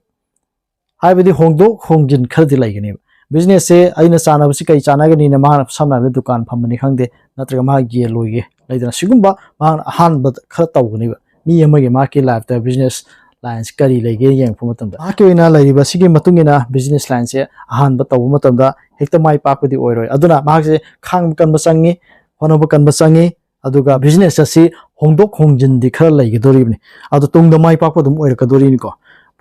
ꯍꯥꯏꯕꯗꯤ ꯍꯣꯡꯗꯣꯛ ꯍꯣꯡꯖꯤꯟ ꯈꯔꯗꯤ ꯂꯩꯒꯅꯦꯕ꯫ ꯕꯤꯖꯤꯅꯦꯁꯁꯦ ꯑꯩꯅ ꯆꯥꯟꯅꯕꯁꯤ ꯀꯔꯤ ꯆꯥꯟꯅꯒꯅꯤꯅ ꯃꯥꯅ, ꯁꯝꯅ ꯍꯥꯏꯔꯕꯗ ꯗꯨꯀꯥꯟ ꯐꯝꯕꯅꯤ ꯈꯪꯗꯦ, ꯅꯠꯇ꯭ꯔꯒ ꯃꯥ ꯌꯦꯟ ꯂꯣꯏꯒꯦ ꯂꯩꯗꯅ, ꯁꯤꯒꯨꯝꯕ ꯃꯍꯥꯛꯅ ꯑꯍꯥꯟꯕꯗ ꯈꯔ ꯇꯧꯒꯅꯦꯕ꯫ ꯃꯤ ꯑꯃꯒꯤ ꯃꯍꯥꯛꯀꯤ ꯂꯥꯏꯐꯇ ꯕꯤꯖꯤꯅꯦꯁ ꯂꯥꯏꯟꯁ ꯀꯔꯤ ꯂꯩꯒꯦ ꯌꯦꯡꯉꯛꯄ ꯃꯇꯝꯗ, ꯃꯍꯥꯛꯀꯤ ꯑꯣꯏꯅ ꯂꯩꯔꯤꯕ ꯁꯤꯒꯤ ꯃꯇꯨꯡ ꯏꯟꯅ ꯕꯤꯖꯤꯅꯦꯁ ꯂꯥꯏꯟꯁꯦ ꯑꯍꯥꯟꯕ ꯇꯧꯕ ꯃꯇꯝꯗ ꯍꯦꯛꯇ ꯃꯥꯏ ꯄꯥꯛꯄꯗꯤ ꯑꯣꯏꯔꯣꯏ꯫ ꯑꯗꯨꯅ ꯃꯍꯥꯛꯁꯦ ꯈꯥꯡꯕ ꯀꯟꯕ ꯆꯪꯉꯤ, ꯍꯣꯠꯅꯕ ꯀꯟꯕ ꯆꯪꯉꯤ꯫ ꯑꯗꯨꯒ ꯕꯤꯖꯤꯅꯦꯁ ꯑꯁꯤ ꯍꯣꯡꯗꯣꯛ ꯍꯣꯡꯖꯤꯟꯗꯤ ꯈꯔ ꯂꯩꯒꯗꯣꯔꯤꯕꯅꯤ꯫ ꯑꯗꯣ ꯇꯨꯡꯗ ꯃꯥꯏ ꯄꯥꯛꯄ ꯑꯗꯨꯝ ꯑꯣꯏꯔꯛꯀꯗꯣꯔꯤꯅꯤꯀꯣ꯫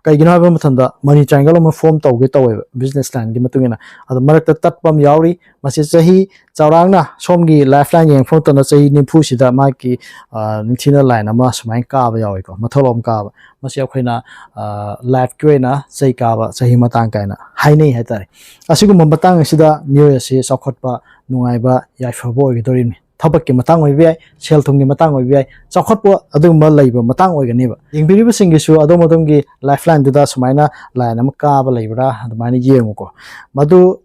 ꯀꯩꯒꯤꯅꯣ ꯍꯥꯏꯕ ꯃꯇꯝꯗ ꯃꯅꯤ ꯇ꯭ꯔꯥꯏꯡꯒꯜ ꯑꯃ ꯐꯣꯝ ꯇꯧꯒꯦ ꯇꯧꯋꯦꯕ ꯕꯤꯖꯤꯅꯦꯁ ꯂꯥꯏꯟꯒꯤ ꯃꯇꯨꯡ ꯏꯟꯅ꯫ ꯑꯗꯣ ꯃꯔꯛꯇ ꯇꯠꯄ ꯑꯃ ꯌꯥꯎꯔꯤ꯫ ꯃꯁꯤ ꯆꯍꯤ ꯆꯥꯎꯔꯥꯛꯅ ꯁꯣꯝꯒꯤ ꯂꯥꯏꯐ ꯂꯥꯏꯟ ꯌꯦꯡꯉꯛꯄ ꯃꯇꯝꯗ ꯆꯍꯤ ꯅꯤꯐꯨꯁꯤꯗ ꯃꯥꯒꯤ, ꯑ, ꯅꯤꯡꯊꯤꯅ ꯂꯥꯏꯟ ꯑꯃ ꯁꯨꯃꯥꯏꯅ ꯀꯥꯕ ꯌꯥꯎꯋꯤꯀꯣ, ꯃꯊꯧ ꯑꯃ ꯀꯥꯕ꯫ ꯃꯁꯤ ꯑꯩꯈꯣꯏꯅ, ꯑ, ꯂꯥꯏꯐꯀꯤ ꯑꯣꯏꯅ ꯆꯩ ꯀꯥꯕ ꯆꯍꯤ ꯃꯇꯥꯡ ꯀꯥꯏꯅ ꯍꯥꯏꯅꯩ ꯍꯥꯏꯇꯥꯔꯦ꯫ ꯑꯁꯤꯒꯨꯝꯕ ꯃꯇꯥꯡ ꯑꯁꯤꯗ ꯃꯤꯑꯣꯏ ꯑꯁꯤ ꯆꯥꯎꯈꯠꯄ, ꯅꯨꯡꯉꯥꯏꯕ, ꯌꯥꯏꯐꯕ ꯑꯣꯏꯒꯗꯧꯔꯤꯕꯅꯤ꯫ ꯊꯕꯛꯀꯤ ꯃꯇꯥꯡ ꯑꯣꯏꯕ ꯌꯥꯏ, ꯁꯦꯜ ꯊꯨꯝꯒꯤ ꯃꯇꯥꯡ ꯑꯣꯏꯕ ꯌꯥꯏ, ꯆꯥꯎꯈꯠꯄ ꯑꯗꯨꯒꯨꯝꯕ ꯂꯩꯕ ꯃꯇꯥꯡ ꯑꯣꯏꯒꯅꯦꯕ꯫ ꯌꯦꯡꯕꯤꯔꯤꯕꯁꯤꯡꯒꯤꯁꯨ ꯑꯗꯣꯝ ꯑꯗꯣꯝꯒꯤ ꯂꯥꯏꯐ ꯂꯥꯏꯟꯗꯨꯗ ꯁꯨꯃꯥꯏꯅ ꯂꯥꯏꯟ ꯑꯃ ꯀꯥꯕ ꯂꯩꯕ꯭ꯔꯥ ꯑꯗꯨꯃꯥꯏꯅ ꯌꯦꯡꯉꯨꯀꯣ꯫ ꯃꯗꯨ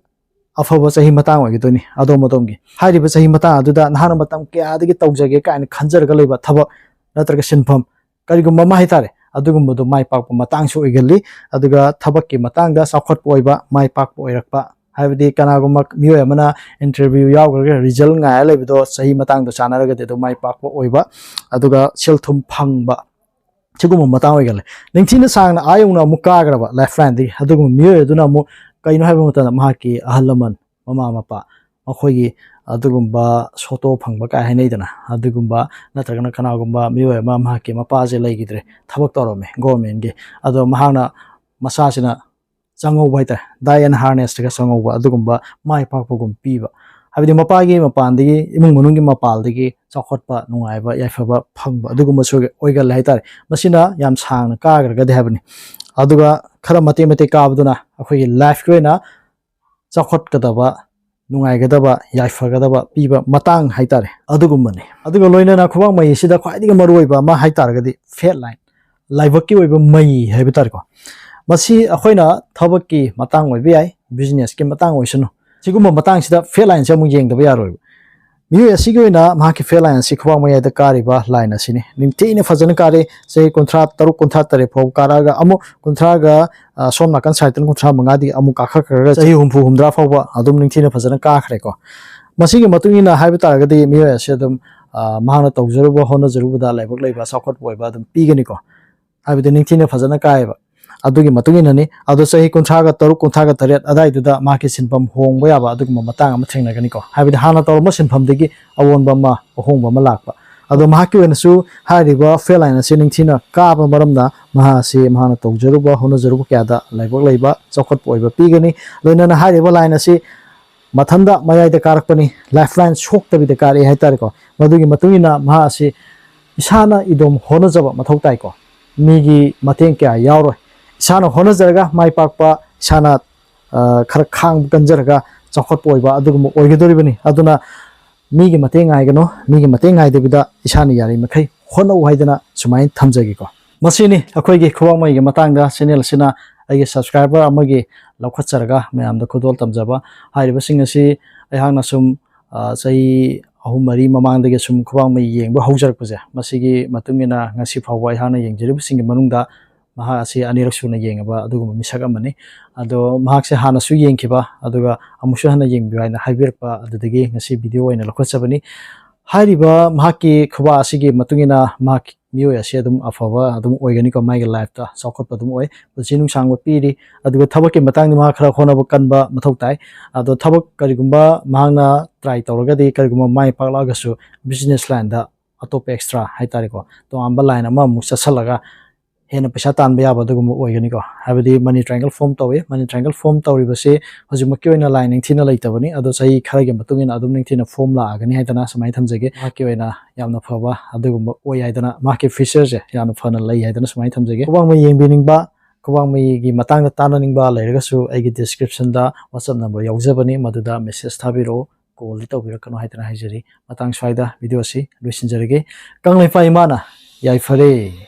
ꯑꯐꯕ ꯆꯍꯤ ꯃꯇꯥꯡ ꯑꯣꯏꯒꯗꯣꯏꯅꯤ ꯑꯗꯣꯝ ꯑꯗꯣꯝꯒꯤ꯫ ꯍꯥꯏꯔꯤꯕ ꯆꯍꯤ ꯃꯇꯥꯡ ꯑꯗꯨꯗ ꯅꯍꯥꯛꯅ ꯃꯇꯝ ꯀꯌꯥꯗꯒꯤ ꯇꯧꯖꯒꯦ ꯀꯥꯏꯅ ꯈꯟꯖꯔꯒ ꯂꯩꯕ ꯊꯕꯛ ꯅꯠꯇ꯭ꯔꯒ ꯁꯤꯟꯐꯝ ꯀꯔꯤꯒꯨꯝꯕ ꯑꯃ ꯍꯥꯏꯇꯥꯔꯦ, ꯑꯗꯨꯒꯨꯝꯕꯗꯣ ꯃꯥꯏ ꯄꯥꯛꯄ ꯃꯇꯥꯡꯁꯨ ꯑꯣꯏꯒꯜꯂꯤ꯫ ꯑꯗꯨꯒ ꯊꯕꯛꯀꯤ ꯃꯇꯥꯡꯗ ꯆꯥꯎꯈꯠꯄ ꯑꯣꯏꯕ, ꯃꯥꯏ ꯄꯥꯛꯄ ꯑꯣꯏꯔꯛꯄ, ꯍꯥꯏꯕꯗꯤ ꯀꯅꯥꯒꯨꯝꯕ ꯃꯤꯑꯣꯏ ꯑꯃꯅ ꯏꯟꯇꯔꯚ꯭ꯌꯨ ꯌꯥꯎꯈ꯭ꯔꯒ ꯔꯤꯖꯜ ꯉꯥꯏꯔ ꯂꯩꯕꯗꯣ ꯆꯍꯤ ꯃꯇꯥꯡꯗꯣ ꯆꯥꯟꯅꯔꯒꯗꯤ ꯑꯗꯨꯝ ꯃꯥꯏ ꯄꯥꯛꯄ ꯑꯣꯏꯕ, ꯑꯗꯨꯒ ꯁꯦꯜ ꯊꯨꯝ ꯐꯪꯕ, ꯁꯤꯒꯨꯝꯕ ꯃꯇꯥꯡ ꯑꯣꯏꯒꯜꯂꯦ꯫ ꯅꯤꯡꯊꯤꯅ ꯁꯥꯡꯅ ꯑꯥ ꯌꯧꯅ ꯑꯃꯨꯛ ꯀꯥꯈ꯭ꯔꯕ ꯂꯥꯏꯐ ꯂꯥꯏꯟꯗꯒꯤ ꯑꯗꯨꯒꯨꯝꯕ ꯃꯤꯑꯣꯏ ꯑꯗꯨꯅ ꯑꯃꯨꯛ ꯀꯩꯅꯣ ꯍꯥꯏꯕ ꯃꯇꯝꯗ ꯃꯍꯥꯛꯀꯤ ꯑꯍꯜ ꯂꯃꯟ, ꯃꯃꯥ ꯃꯄꯥ, ꯃꯈꯣꯏꯒꯤ ꯑꯗꯨꯒꯨꯝꯕ ꯁꯣꯇꯣ ꯐꯪꯕ ꯀꯥꯏ ꯍꯥꯏꯅꯩꯗꯅ, ꯑꯗꯨꯒꯨꯝꯕ ꯅꯠꯇ꯭ꯔꯒꯅ ꯀꯅꯥꯒꯨꯝꯕ ꯃꯤꯑꯣꯏ ꯑꯃ ꯃꯍꯥꯛꯀꯤ ꯃꯄꯥꯁꯦ ꯂꯩꯈꯤꯗ꯭ꯔꯦ, ꯊꯕꯛ ꯇꯧꯔꯝꯃꯦ ꯒꯣꯔꯃꯦꯟꯒꯤ, ꯑꯗꯣ ꯃꯍꯥꯛꯅ ꯃꯆꯥꯁꯤꯅ ꯆꯪꯍꯧꯕ ꯍꯥꯏꯇꯥꯔꯦ, ꯗꯥꯏ ꯑꯦꯟ ꯍꯥꯔꯅꯦꯁꯇꯒ ꯆꯪꯍꯧꯕ ꯑꯗꯨꯒꯨꯝꯕ ꯃꯥꯏ ꯄꯥꯛꯄꯒꯨꯝ ꯄꯤꯕ꯫ ꯍꯥꯏꯕꯗꯤ ꯃꯄꯥꯒꯤ ꯃꯄꯥꯟꯗꯒꯤ, ꯏꯃꯨꯡ ꯃꯅꯨꯡꯒꯤ ꯃꯄꯥꯜꯗꯒꯤ ꯆꯥꯎꯈꯠꯄ, ꯅꯨꯡꯉꯥꯏꯕ, ꯌꯥꯏꯐꯕ ꯐꯪꯕ ꯑꯗꯨꯒꯨꯝꯕꯁꯨ ꯑꯣꯏꯒꯜꯂꯦ ꯍꯥꯏꯇꯥꯔꯦ꯫ ꯃꯁꯤꯅ ꯌꯥꯝ ꯁꯥꯡꯅ ꯀꯥꯈ꯭ꯔꯒꯗꯤ ꯍꯥꯏꯕꯅꯤ꯫ ꯑꯗꯨꯒ ꯈꯔ ꯃꯇꯦꯛ ꯃꯇꯦꯛ ꯀꯥꯕꯗꯨꯅ ꯑꯩꯈꯣꯏꯒꯤ ꯂꯥꯏꯐꯀꯤ ꯑꯣꯏꯅ ꯆꯥꯎꯈꯠꯀꯗꯕ, ꯅꯨꯡꯉꯥꯏꯒꯗꯕ, ꯌꯥꯏꯐꯒꯗꯕ ꯄꯤꯕ ꯃꯇꯥꯡ ꯍꯥꯏꯇꯥꯔꯦ, ꯑꯗꯨꯒꯨꯝꯕꯅꯤ꯫ ꯑꯗꯨꯒ ꯂꯣꯏꯅꯅ ꯈꯨꯕꯥꯛ ꯃꯩ ꯑꯁꯤꯗ ꯈ꯭ꯋꯥꯏꯗꯒꯤ ꯃꯔꯨꯑꯣꯏꯕ ꯑꯃ ꯍꯥꯏꯇꯥꯔꯒꯗꯤ ꯐꯦꯠ ꯂꯥꯏꯟ, ꯂꯥꯏꯕꯛꯀꯤ ꯑꯣꯏꯕ ꯃꯩ ꯍꯥꯏꯕ ꯇꯥꯔꯦꯀꯣ꯫ ꯃꯁꯤ ꯑꯩꯈꯣꯏꯅ ꯊꯕꯛꯀꯤ ꯃꯇꯥꯡ ꯑꯣꯏꯕ ꯌꯥꯏ, ꯕꯤꯖꯤꯅꯦꯁꯀꯤ ꯃꯇꯥꯡ ꯑꯣꯏꯁꯅꯨ, ꯁꯤꯒꯨꯝꯕ ꯃꯇꯥꯡꯁꯤꯗ ꯐꯦꯠ ꯂꯥꯏꯟꯁꯦ ꯑꯃꯨꯛ ꯌꯦꯡꯗꯕ ꯌꯥꯔꯣꯏꯕ꯫ ꯃꯤꯑꯣꯏ ꯑꯁꯤꯒꯤ ꯑꯣꯏꯅ ꯃꯍꯥꯛꯀꯤ ꯐꯦꯠ ꯂꯥꯏꯟ ꯑꯁꯤ ꯈꯨꯕꯥꯛ ꯃꯌꯥꯏꯗ ꯀꯥꯔꯤꯕ ꯂꯥꯏꯟ ꯑꯁꯤꯅꯤ꯫ ꯅꯤꯡꯊꯤꯅ ꯐꯖꯅ ꯀꯥꯔꯤ꯫ ꯆꯍꯤ ꯀꯨꯟꯊ꯭ꯔꯥ ꯇꯔꯨꯛ, ꯀꯨꯟꯊ꯭ꯔꯥ ꯇꯔꯦꯠ ꯐꯥꯎꯕ ꯀꯥꯔꯛꯑꯒ ꯑꯃꯨꯛ ꯀꯨꯟꯊ꯭ꯔꯥꯒ, ꯑ, ꯁꯣꯝ ꯅꯥꯀꯟ ꯁꯥꯏꯠꯇꯅ ꯀꯨꯟꯊ꯭ꯔꯥ ꯃꯉꯥꯗꯒꯤ ꯑꯃꯨꯛ ꯀꯥꯈꯠꯈ꯭ꯔꯒ ꯆꯍꯤ ꯍꯨꯝꯐꯨ, ꯍꯨꯝꯗ꯭ꯔꯥ ꯐꯥꯎꯕ ꯑꯗꯨꯝ ꯅꯤꯡꯊꯤꯅ ꯐꯖꯅ ꯀꯥꯈ꯭ꯔꯦꯀꯣ꯫ ꯃꯁꯤꯒꯤ ꯃꯇꯨꯡ ꯏꯟꯅ ꯍꯥꯏꯕ ꯇꯥꯔꯒꯗꯤ ꯃꯤꯑꯣꯏ ꯑꯁꯤ ꯑꯗꯨꯝ, ꯑ, ꯃꯍꯥꯛꯅ ꯇꯧꯖꯔꯨꯕ ꯍꯣꯠꯅꯖꯔꯨꯕꯗ ꯂꯥꯏꯕꯛ ꯂꯩꯕ, ꯆꯥꯎꯈꯠꯄ ꯑꯣꯏꯕ ꯑꯗꯨꯝ ꯄꯤꯒꯅꯤꯀꯣ꯫ ꯍꯥꯏꯕꯗꯤ ꯅꯤꯡꯊꯤꯅ ꯐꯖꯅ ꯀꯥꯏꯌꯦꯕ꯫ ꯑꯗꯨꯒꯤ ꯃꯇꯨꯡ ꯏꯟꯅꯅꯤ꯫ ꯑꯗꯣ ꯆꯍꯤ ꯀꯨꯟꯊ꯭ꯔꯥꯒ ꯇꯔꯨꯛ, ꯀꯨꯟꯊ꯭ꯔꯥꯒ ꯇꯔꯦꯠ ꯑꯗꯥꯏꯗꯨꯗ ꯃꯍꯥꯛꯀꯤ ꯁꯤꯟꯐꯝ ꯍꯣꯡꯕ ꯌꯥꯕ ꯑꯗꯨꯒꯨꯝꯕ ꯃꯇꯥꯡ ꯑꯃ ꯊꯦꯡꯅꯒꯅꯤꯀꯣ꯫ ꯍꯥꯏꯕꯗꯤ ꯍꯥꯟꯅ ꯇꯧꯔꯝꯕ ꯁꯤꯟꯐꯝꯗꯒꯤ ꯑꯑꯣꯟꯕ ꯑꯃ, ꯑꯍꯣꯡꯕ ꯑꯃ ꯂꯥꯛꯄ꯫ ꯑꯗꯣ ꯃꯍꯥꯛꯀꯤ ꯑꯣꯏꯅꯁꯨ ꯍꯥꯏꯔꯤꯕ ꯐꯦꯠ ꯂꯥꯏꯟ ꯑꯁꯤ ꯅꯤꯡꯊꯤꯅ ꯀꯥꯕ ꯃꯔꯝꯅ ꯃꯍꯥꯛ ꯑꯁꯤ ꯃꯍꯥꯛꯅ ꯇꯧꯖꯔꯨꯕ, ꯍꯣꯠꯅꯖꯔꯨꯕ ꯀꯌꯥꯗ ꯂꯥꯏꯕꯛ ꯂꯩꯕ, ꯆꯥꯎꯈꯠꯄ ꯑꯣꯏꯕ ꯄꯤꯒꯅꯤ꯫ ꯂꯣꯏꯅꯅ ꯍꯥꯏꯔꯤꯕ ꯂꯥꯏꯟ ꯑꯁꯤ ꯃꯊꯟꯇ ꯃꯌꯥꯏꯗ ꯀꯥꯔꯛꯄꯅꯤ, ꯂꯥꯏꯐ ꯂꯥꯏꯟ ꯁꯣꯛꯇꯕꯤꯗ ꯀꯥꯔꯛꯑꯦ ꯍꯥꯏꯇꯥꯔꯦꯀꯣ꯫ ꯃꯗꯨꯒꯤ ꯃꯇꯨꯡ ꯏꯟꯅ ꯃꯍꯥꯛ ꯑꯁꯤ ꯏꯁꯥꯅ ꯏꯗꯣꯝ ꯍꯣꯠꯅꯖꯕ ꯃꯊꯧ ꯇꯥꯏꯀꯣ꯫ ꯃꯤꯒꯤ ꯃꯇꯦꯡ ꯀꯌꯥ ꯌꯥꯎꯔꯣꯏ꯫ ꯏꯁꯥꯅ ꯍꯣꯠꯅꯖꯔꯒ ꯃꯥꯏ ꯄꯥꯛꯄ, ꯏꯁꯥꯅ, ꯑ, ꯈꯔ ꯈꯥꯡꯕ ꯀꯟꯖꯔꯒ ꯆꯥꯎꯈꯠꯄ ꯑꯣꯏꯕ ꯑꯗꯨꯒꯨꯝꯕ ꯑꯣꯏꯒꯗꯧꯔꯤꯕꯅꯤ꯫ ꯑꯗꯨꯅ ꯃꯤꯒꯤ ꯃꯇꯦꯡ ꯉꯥꯏꯒꯅꯨ, ꯃꯤꯒꯤ ꯃꯇꯦꯡ ꯉꯥꯏꯗꯕꯤꯗ ꯏꯁꯥꯅ ꯌꯥꯔꯤꯃꯈꯩ ꯍꯣꯠꯅꯧ ꯍꯥꯏꯗꯅ ꯁꯨꯃꯥꯏꯅ ꯊꯝꯖꯒꯦꯀꯣ꯫ ꯃꯁꯤꯅꯤ ꯑꯩꯈꯣꯏꯒꯤ ꯈꯨꯕꯥꯛ ꯃꯩꯒꯤ ꯃꯇꯥꯡꯗ ꯆꯦꯅꯦꯜ ꯑꯁꯤꯅ ꯑꯩꯒꯤ ꯁꯕꯁꯀ꯭ꯔꯥꯏꯕꯔ ꯑꯃꯒꯤ ꯂꯧꯈꯠꯆꯔꯒ ꯃꯌꯥꯝꯗ ꯈꯨꯗꯣꯜ ꯇꯝꯖꯕ꯫ ꯍꯥꯏꯔꯤꯕꯁꯤꯡ ꯑꯁꯤ ꯑꯩꯍꯥꯛꯅ ꯁꯨꯝ, ꯑ, ꯆꯍꯤ ꯑꯍꯨꯝ ꯃꯔꯤ ꯃꯃꯥꯡꯗꯒꯤ ꯁꯨꯝ ꯈꯨꯕꯥꯛ ꯃꯩ ꯌꯦꯡꯕ ꯍꯧꯖꯔꯛꯄꯁꯦ, ꯃꯁꯤꯒꯤ ꯃꯇꯨꯡ ꯏꯟꯅ ꯉꯁꯤ ꯐꯥꯎꯕ ꯑꯩꯍꯥꯛꯅ ꯌꯦꯡꯖꯔꯤꯕꯁꯤꯡꯒꯤ ꯃꯅꯨꯡꯗ ꯃꯍꯥꯛ ꯑꯁꯤ ꯑꯅꯤꯔꯛ ꯁꯨꯅ ꯌꯦꯡꯉꯕ ꯑꯗꯨꯒꯨꯝꯕ ꯃꯤꯁꯛ ꯑꯃꯅꯤ꯫ ꯑꯗꯣ ꯃꯍꯥꯛꯁꯦ ꯍꯥꯟꯅꯁꯨ ꯌꯦꯡꯈꯤꯕ, ꯑꯗꯨꯒ ꯑꯃꯨꯛꯁꯨ ꯍꯟꯅ ꯌꯦꯡꯕꯤꯌꯨ ꯍꯥꯏꯅ ꯍꯥꯏꯕꯤꯔꯛꯄ ꯑꯗꯨꯗꯒꯤ ꯉꯁꯤ ꯚꯤꯗꯤꯑꯣ ꯑꯣꯏꯅ ꯂꯧꯈꯠꯆꯕꯅꯤ꯫ ꯍꯥꯏꯔꯤꯕ ꯃꯍꯥꯛꯀꯤ ꯈꯨꯕꯥꯛ ꯑꯁꯤꯒꯤ ꯃꯇꯨꯡ ꯏꯟꯅ ꯃꯍꯥꯛ ꯃꯤꯑꯣꯏ ꯑꯁꯤ ꯑꯗꯨꯝ ꯑꯐꯕ ꯑꯗꯨꯝ ꯑꯣꯏꯒꯅꯤꯀꯣ, ꯃꯥꯒꯤ ꯂꯥꯏꯐꯇ ꯆꯥꯎꯈꯠꯄ ꯑꯗꯨꯝ ꯑꯣꯏ, ꯄꯨꯟꯁꯤ ꯅꯨꯡꯁꯥꯡꯕ ꯄꯤꯔꯤ꯫ ꯑꯗꯨꯒ ꯊꯕꯛꯀꯤ ꯃꯇꯥꯡꯗ ꯃꯍꯥꯛ ꯈꯔ ꯍꯣꯠꯅꯕ ꯀꯟꯕ ꯃꯊꯧ ꯇꯥꯏ꯫ ꯑꯗꯣ ꯊꯕꯛ ꯀꯔꯤꯒꯨꯝꯕ ꯃꯍꯥꯛꯅ ꯇ꯭ꯔꯥꯏ ꯇꯧꯔꯒꯗꯤ, ꯀꯔꯤꯒꯨꯝꯕ ꯃꯥꯏ ꯄꯥꯛꯂꯛꯑꯒꯁꯨ ꯕꯤꯖꯤꯅꯦꯁ ꯂꯥꯏꯟꯗ ꯑꯇꯣꯞꯄ ꯑꯦꯛꯁꯇ꯭ꯔꯥ ꯍꯥꯏꯇꯥꯔꯦꯀꯣ, ꯇꯣꯉꯥꯟꯕ ꯂꯥꯏꯟ ꯑꯃꯃꯨꯛ ꯆꯠꯁꯜꯂꯒ ꯍꯦꯟꯅ ꯄꯩꯁꯥ ꯇꯥꯟꯕ ꯌꯥꯕ ꯑꯗꯨꯒꯨꯝꯕ ꯑꯣꯏꯒꯅꯤꯀꯣ꯫ ꯍꯥꯏꯕꯗꯤ money triangle form ꯇꯧꯋꯤ, money triangle form ꯇꯧꯔꯤꯕꯁꯤ ꯍꯧꯖꯤꯛꯃꯛꯀꯤ ꯑꯣꯏꯅ line ꯅꯤꯡꯊꯤꯅ ꯂꯩꯇꯕꯅꯤ, ꯑꯗꯣ ꯆꯍꯤ ꯈꯔꯒꯤ ꯃꯇꯨꯡ ꯏꯟꯅ ꯑꯗꯨꯝ ꯅꯤꯡꯊꯤꯅ form ꯂꯥꯛꯑꯒꯅꯤ ꯍꯥꯏꯗꯅ ꯁꯨꯃꯥꯏꯅ ꯊꯝꯖꯒꯦ꯫ ꯃꯍꯥꯛꯀꯤ ꯑꯣꯏꯅ ꯌꯥꯝꯅ ꯐꯕ ꯑꯗꯨꯒꯨꯝꯕ ꯑꯣꯏ ꯍꯥꯏꯗꯅ, ꯃꯍꯥꯛꯀꯤ featureꯁꯦ ꯌꯥꯝꯅ ꯐꯅ ꯂꯩ ꯍꯥꯏꯗꯅ ꯁꯨꯃꯥꯏꯅ ꯊꯝꯖꯒꯦ꯫ ꯈꯨꯕꯥꯡꯃꯩ ꯌꯦꯡꯕꯤꯅꯤꯡꯕ, ꯈꯨꯕꯥꯡꯃꯩꯒꯤ ꯃꯇꯥꯡꯗ ꯇꯥꯟꯅꯅꯤꯡꯕ ꯂꯩꯔꯒꯁꯨ ꯑꯩꯒꯤ descriptionꯗ WhatsApp number ꯌꯥꯎꯖꯕꯅꯤ, ꯃꯗꯨꯗ message ꯊꯥꯕꯤꯔꯛꯑꯣ, callꯗꯤ ꯇꯧꯕꯤꯔꯛꯀꯅꯨ ꯍꯥꯏꯗꯅ ꯍꯥꯏꯖꯔꯤ꯫ ꯃꯇꯥꯡ ꯁ꯭ꯋꯥꯏꯗ videoꯁꯤ ꯂꯣꯏꯁꯤꯟꯖꯔꯒꯦ꯫ ꯀꯪꯂꯩꯄꯥꯛ ꯏꯃꯥꯅ ꯌꯥꯏꯐꯔꯦ꯫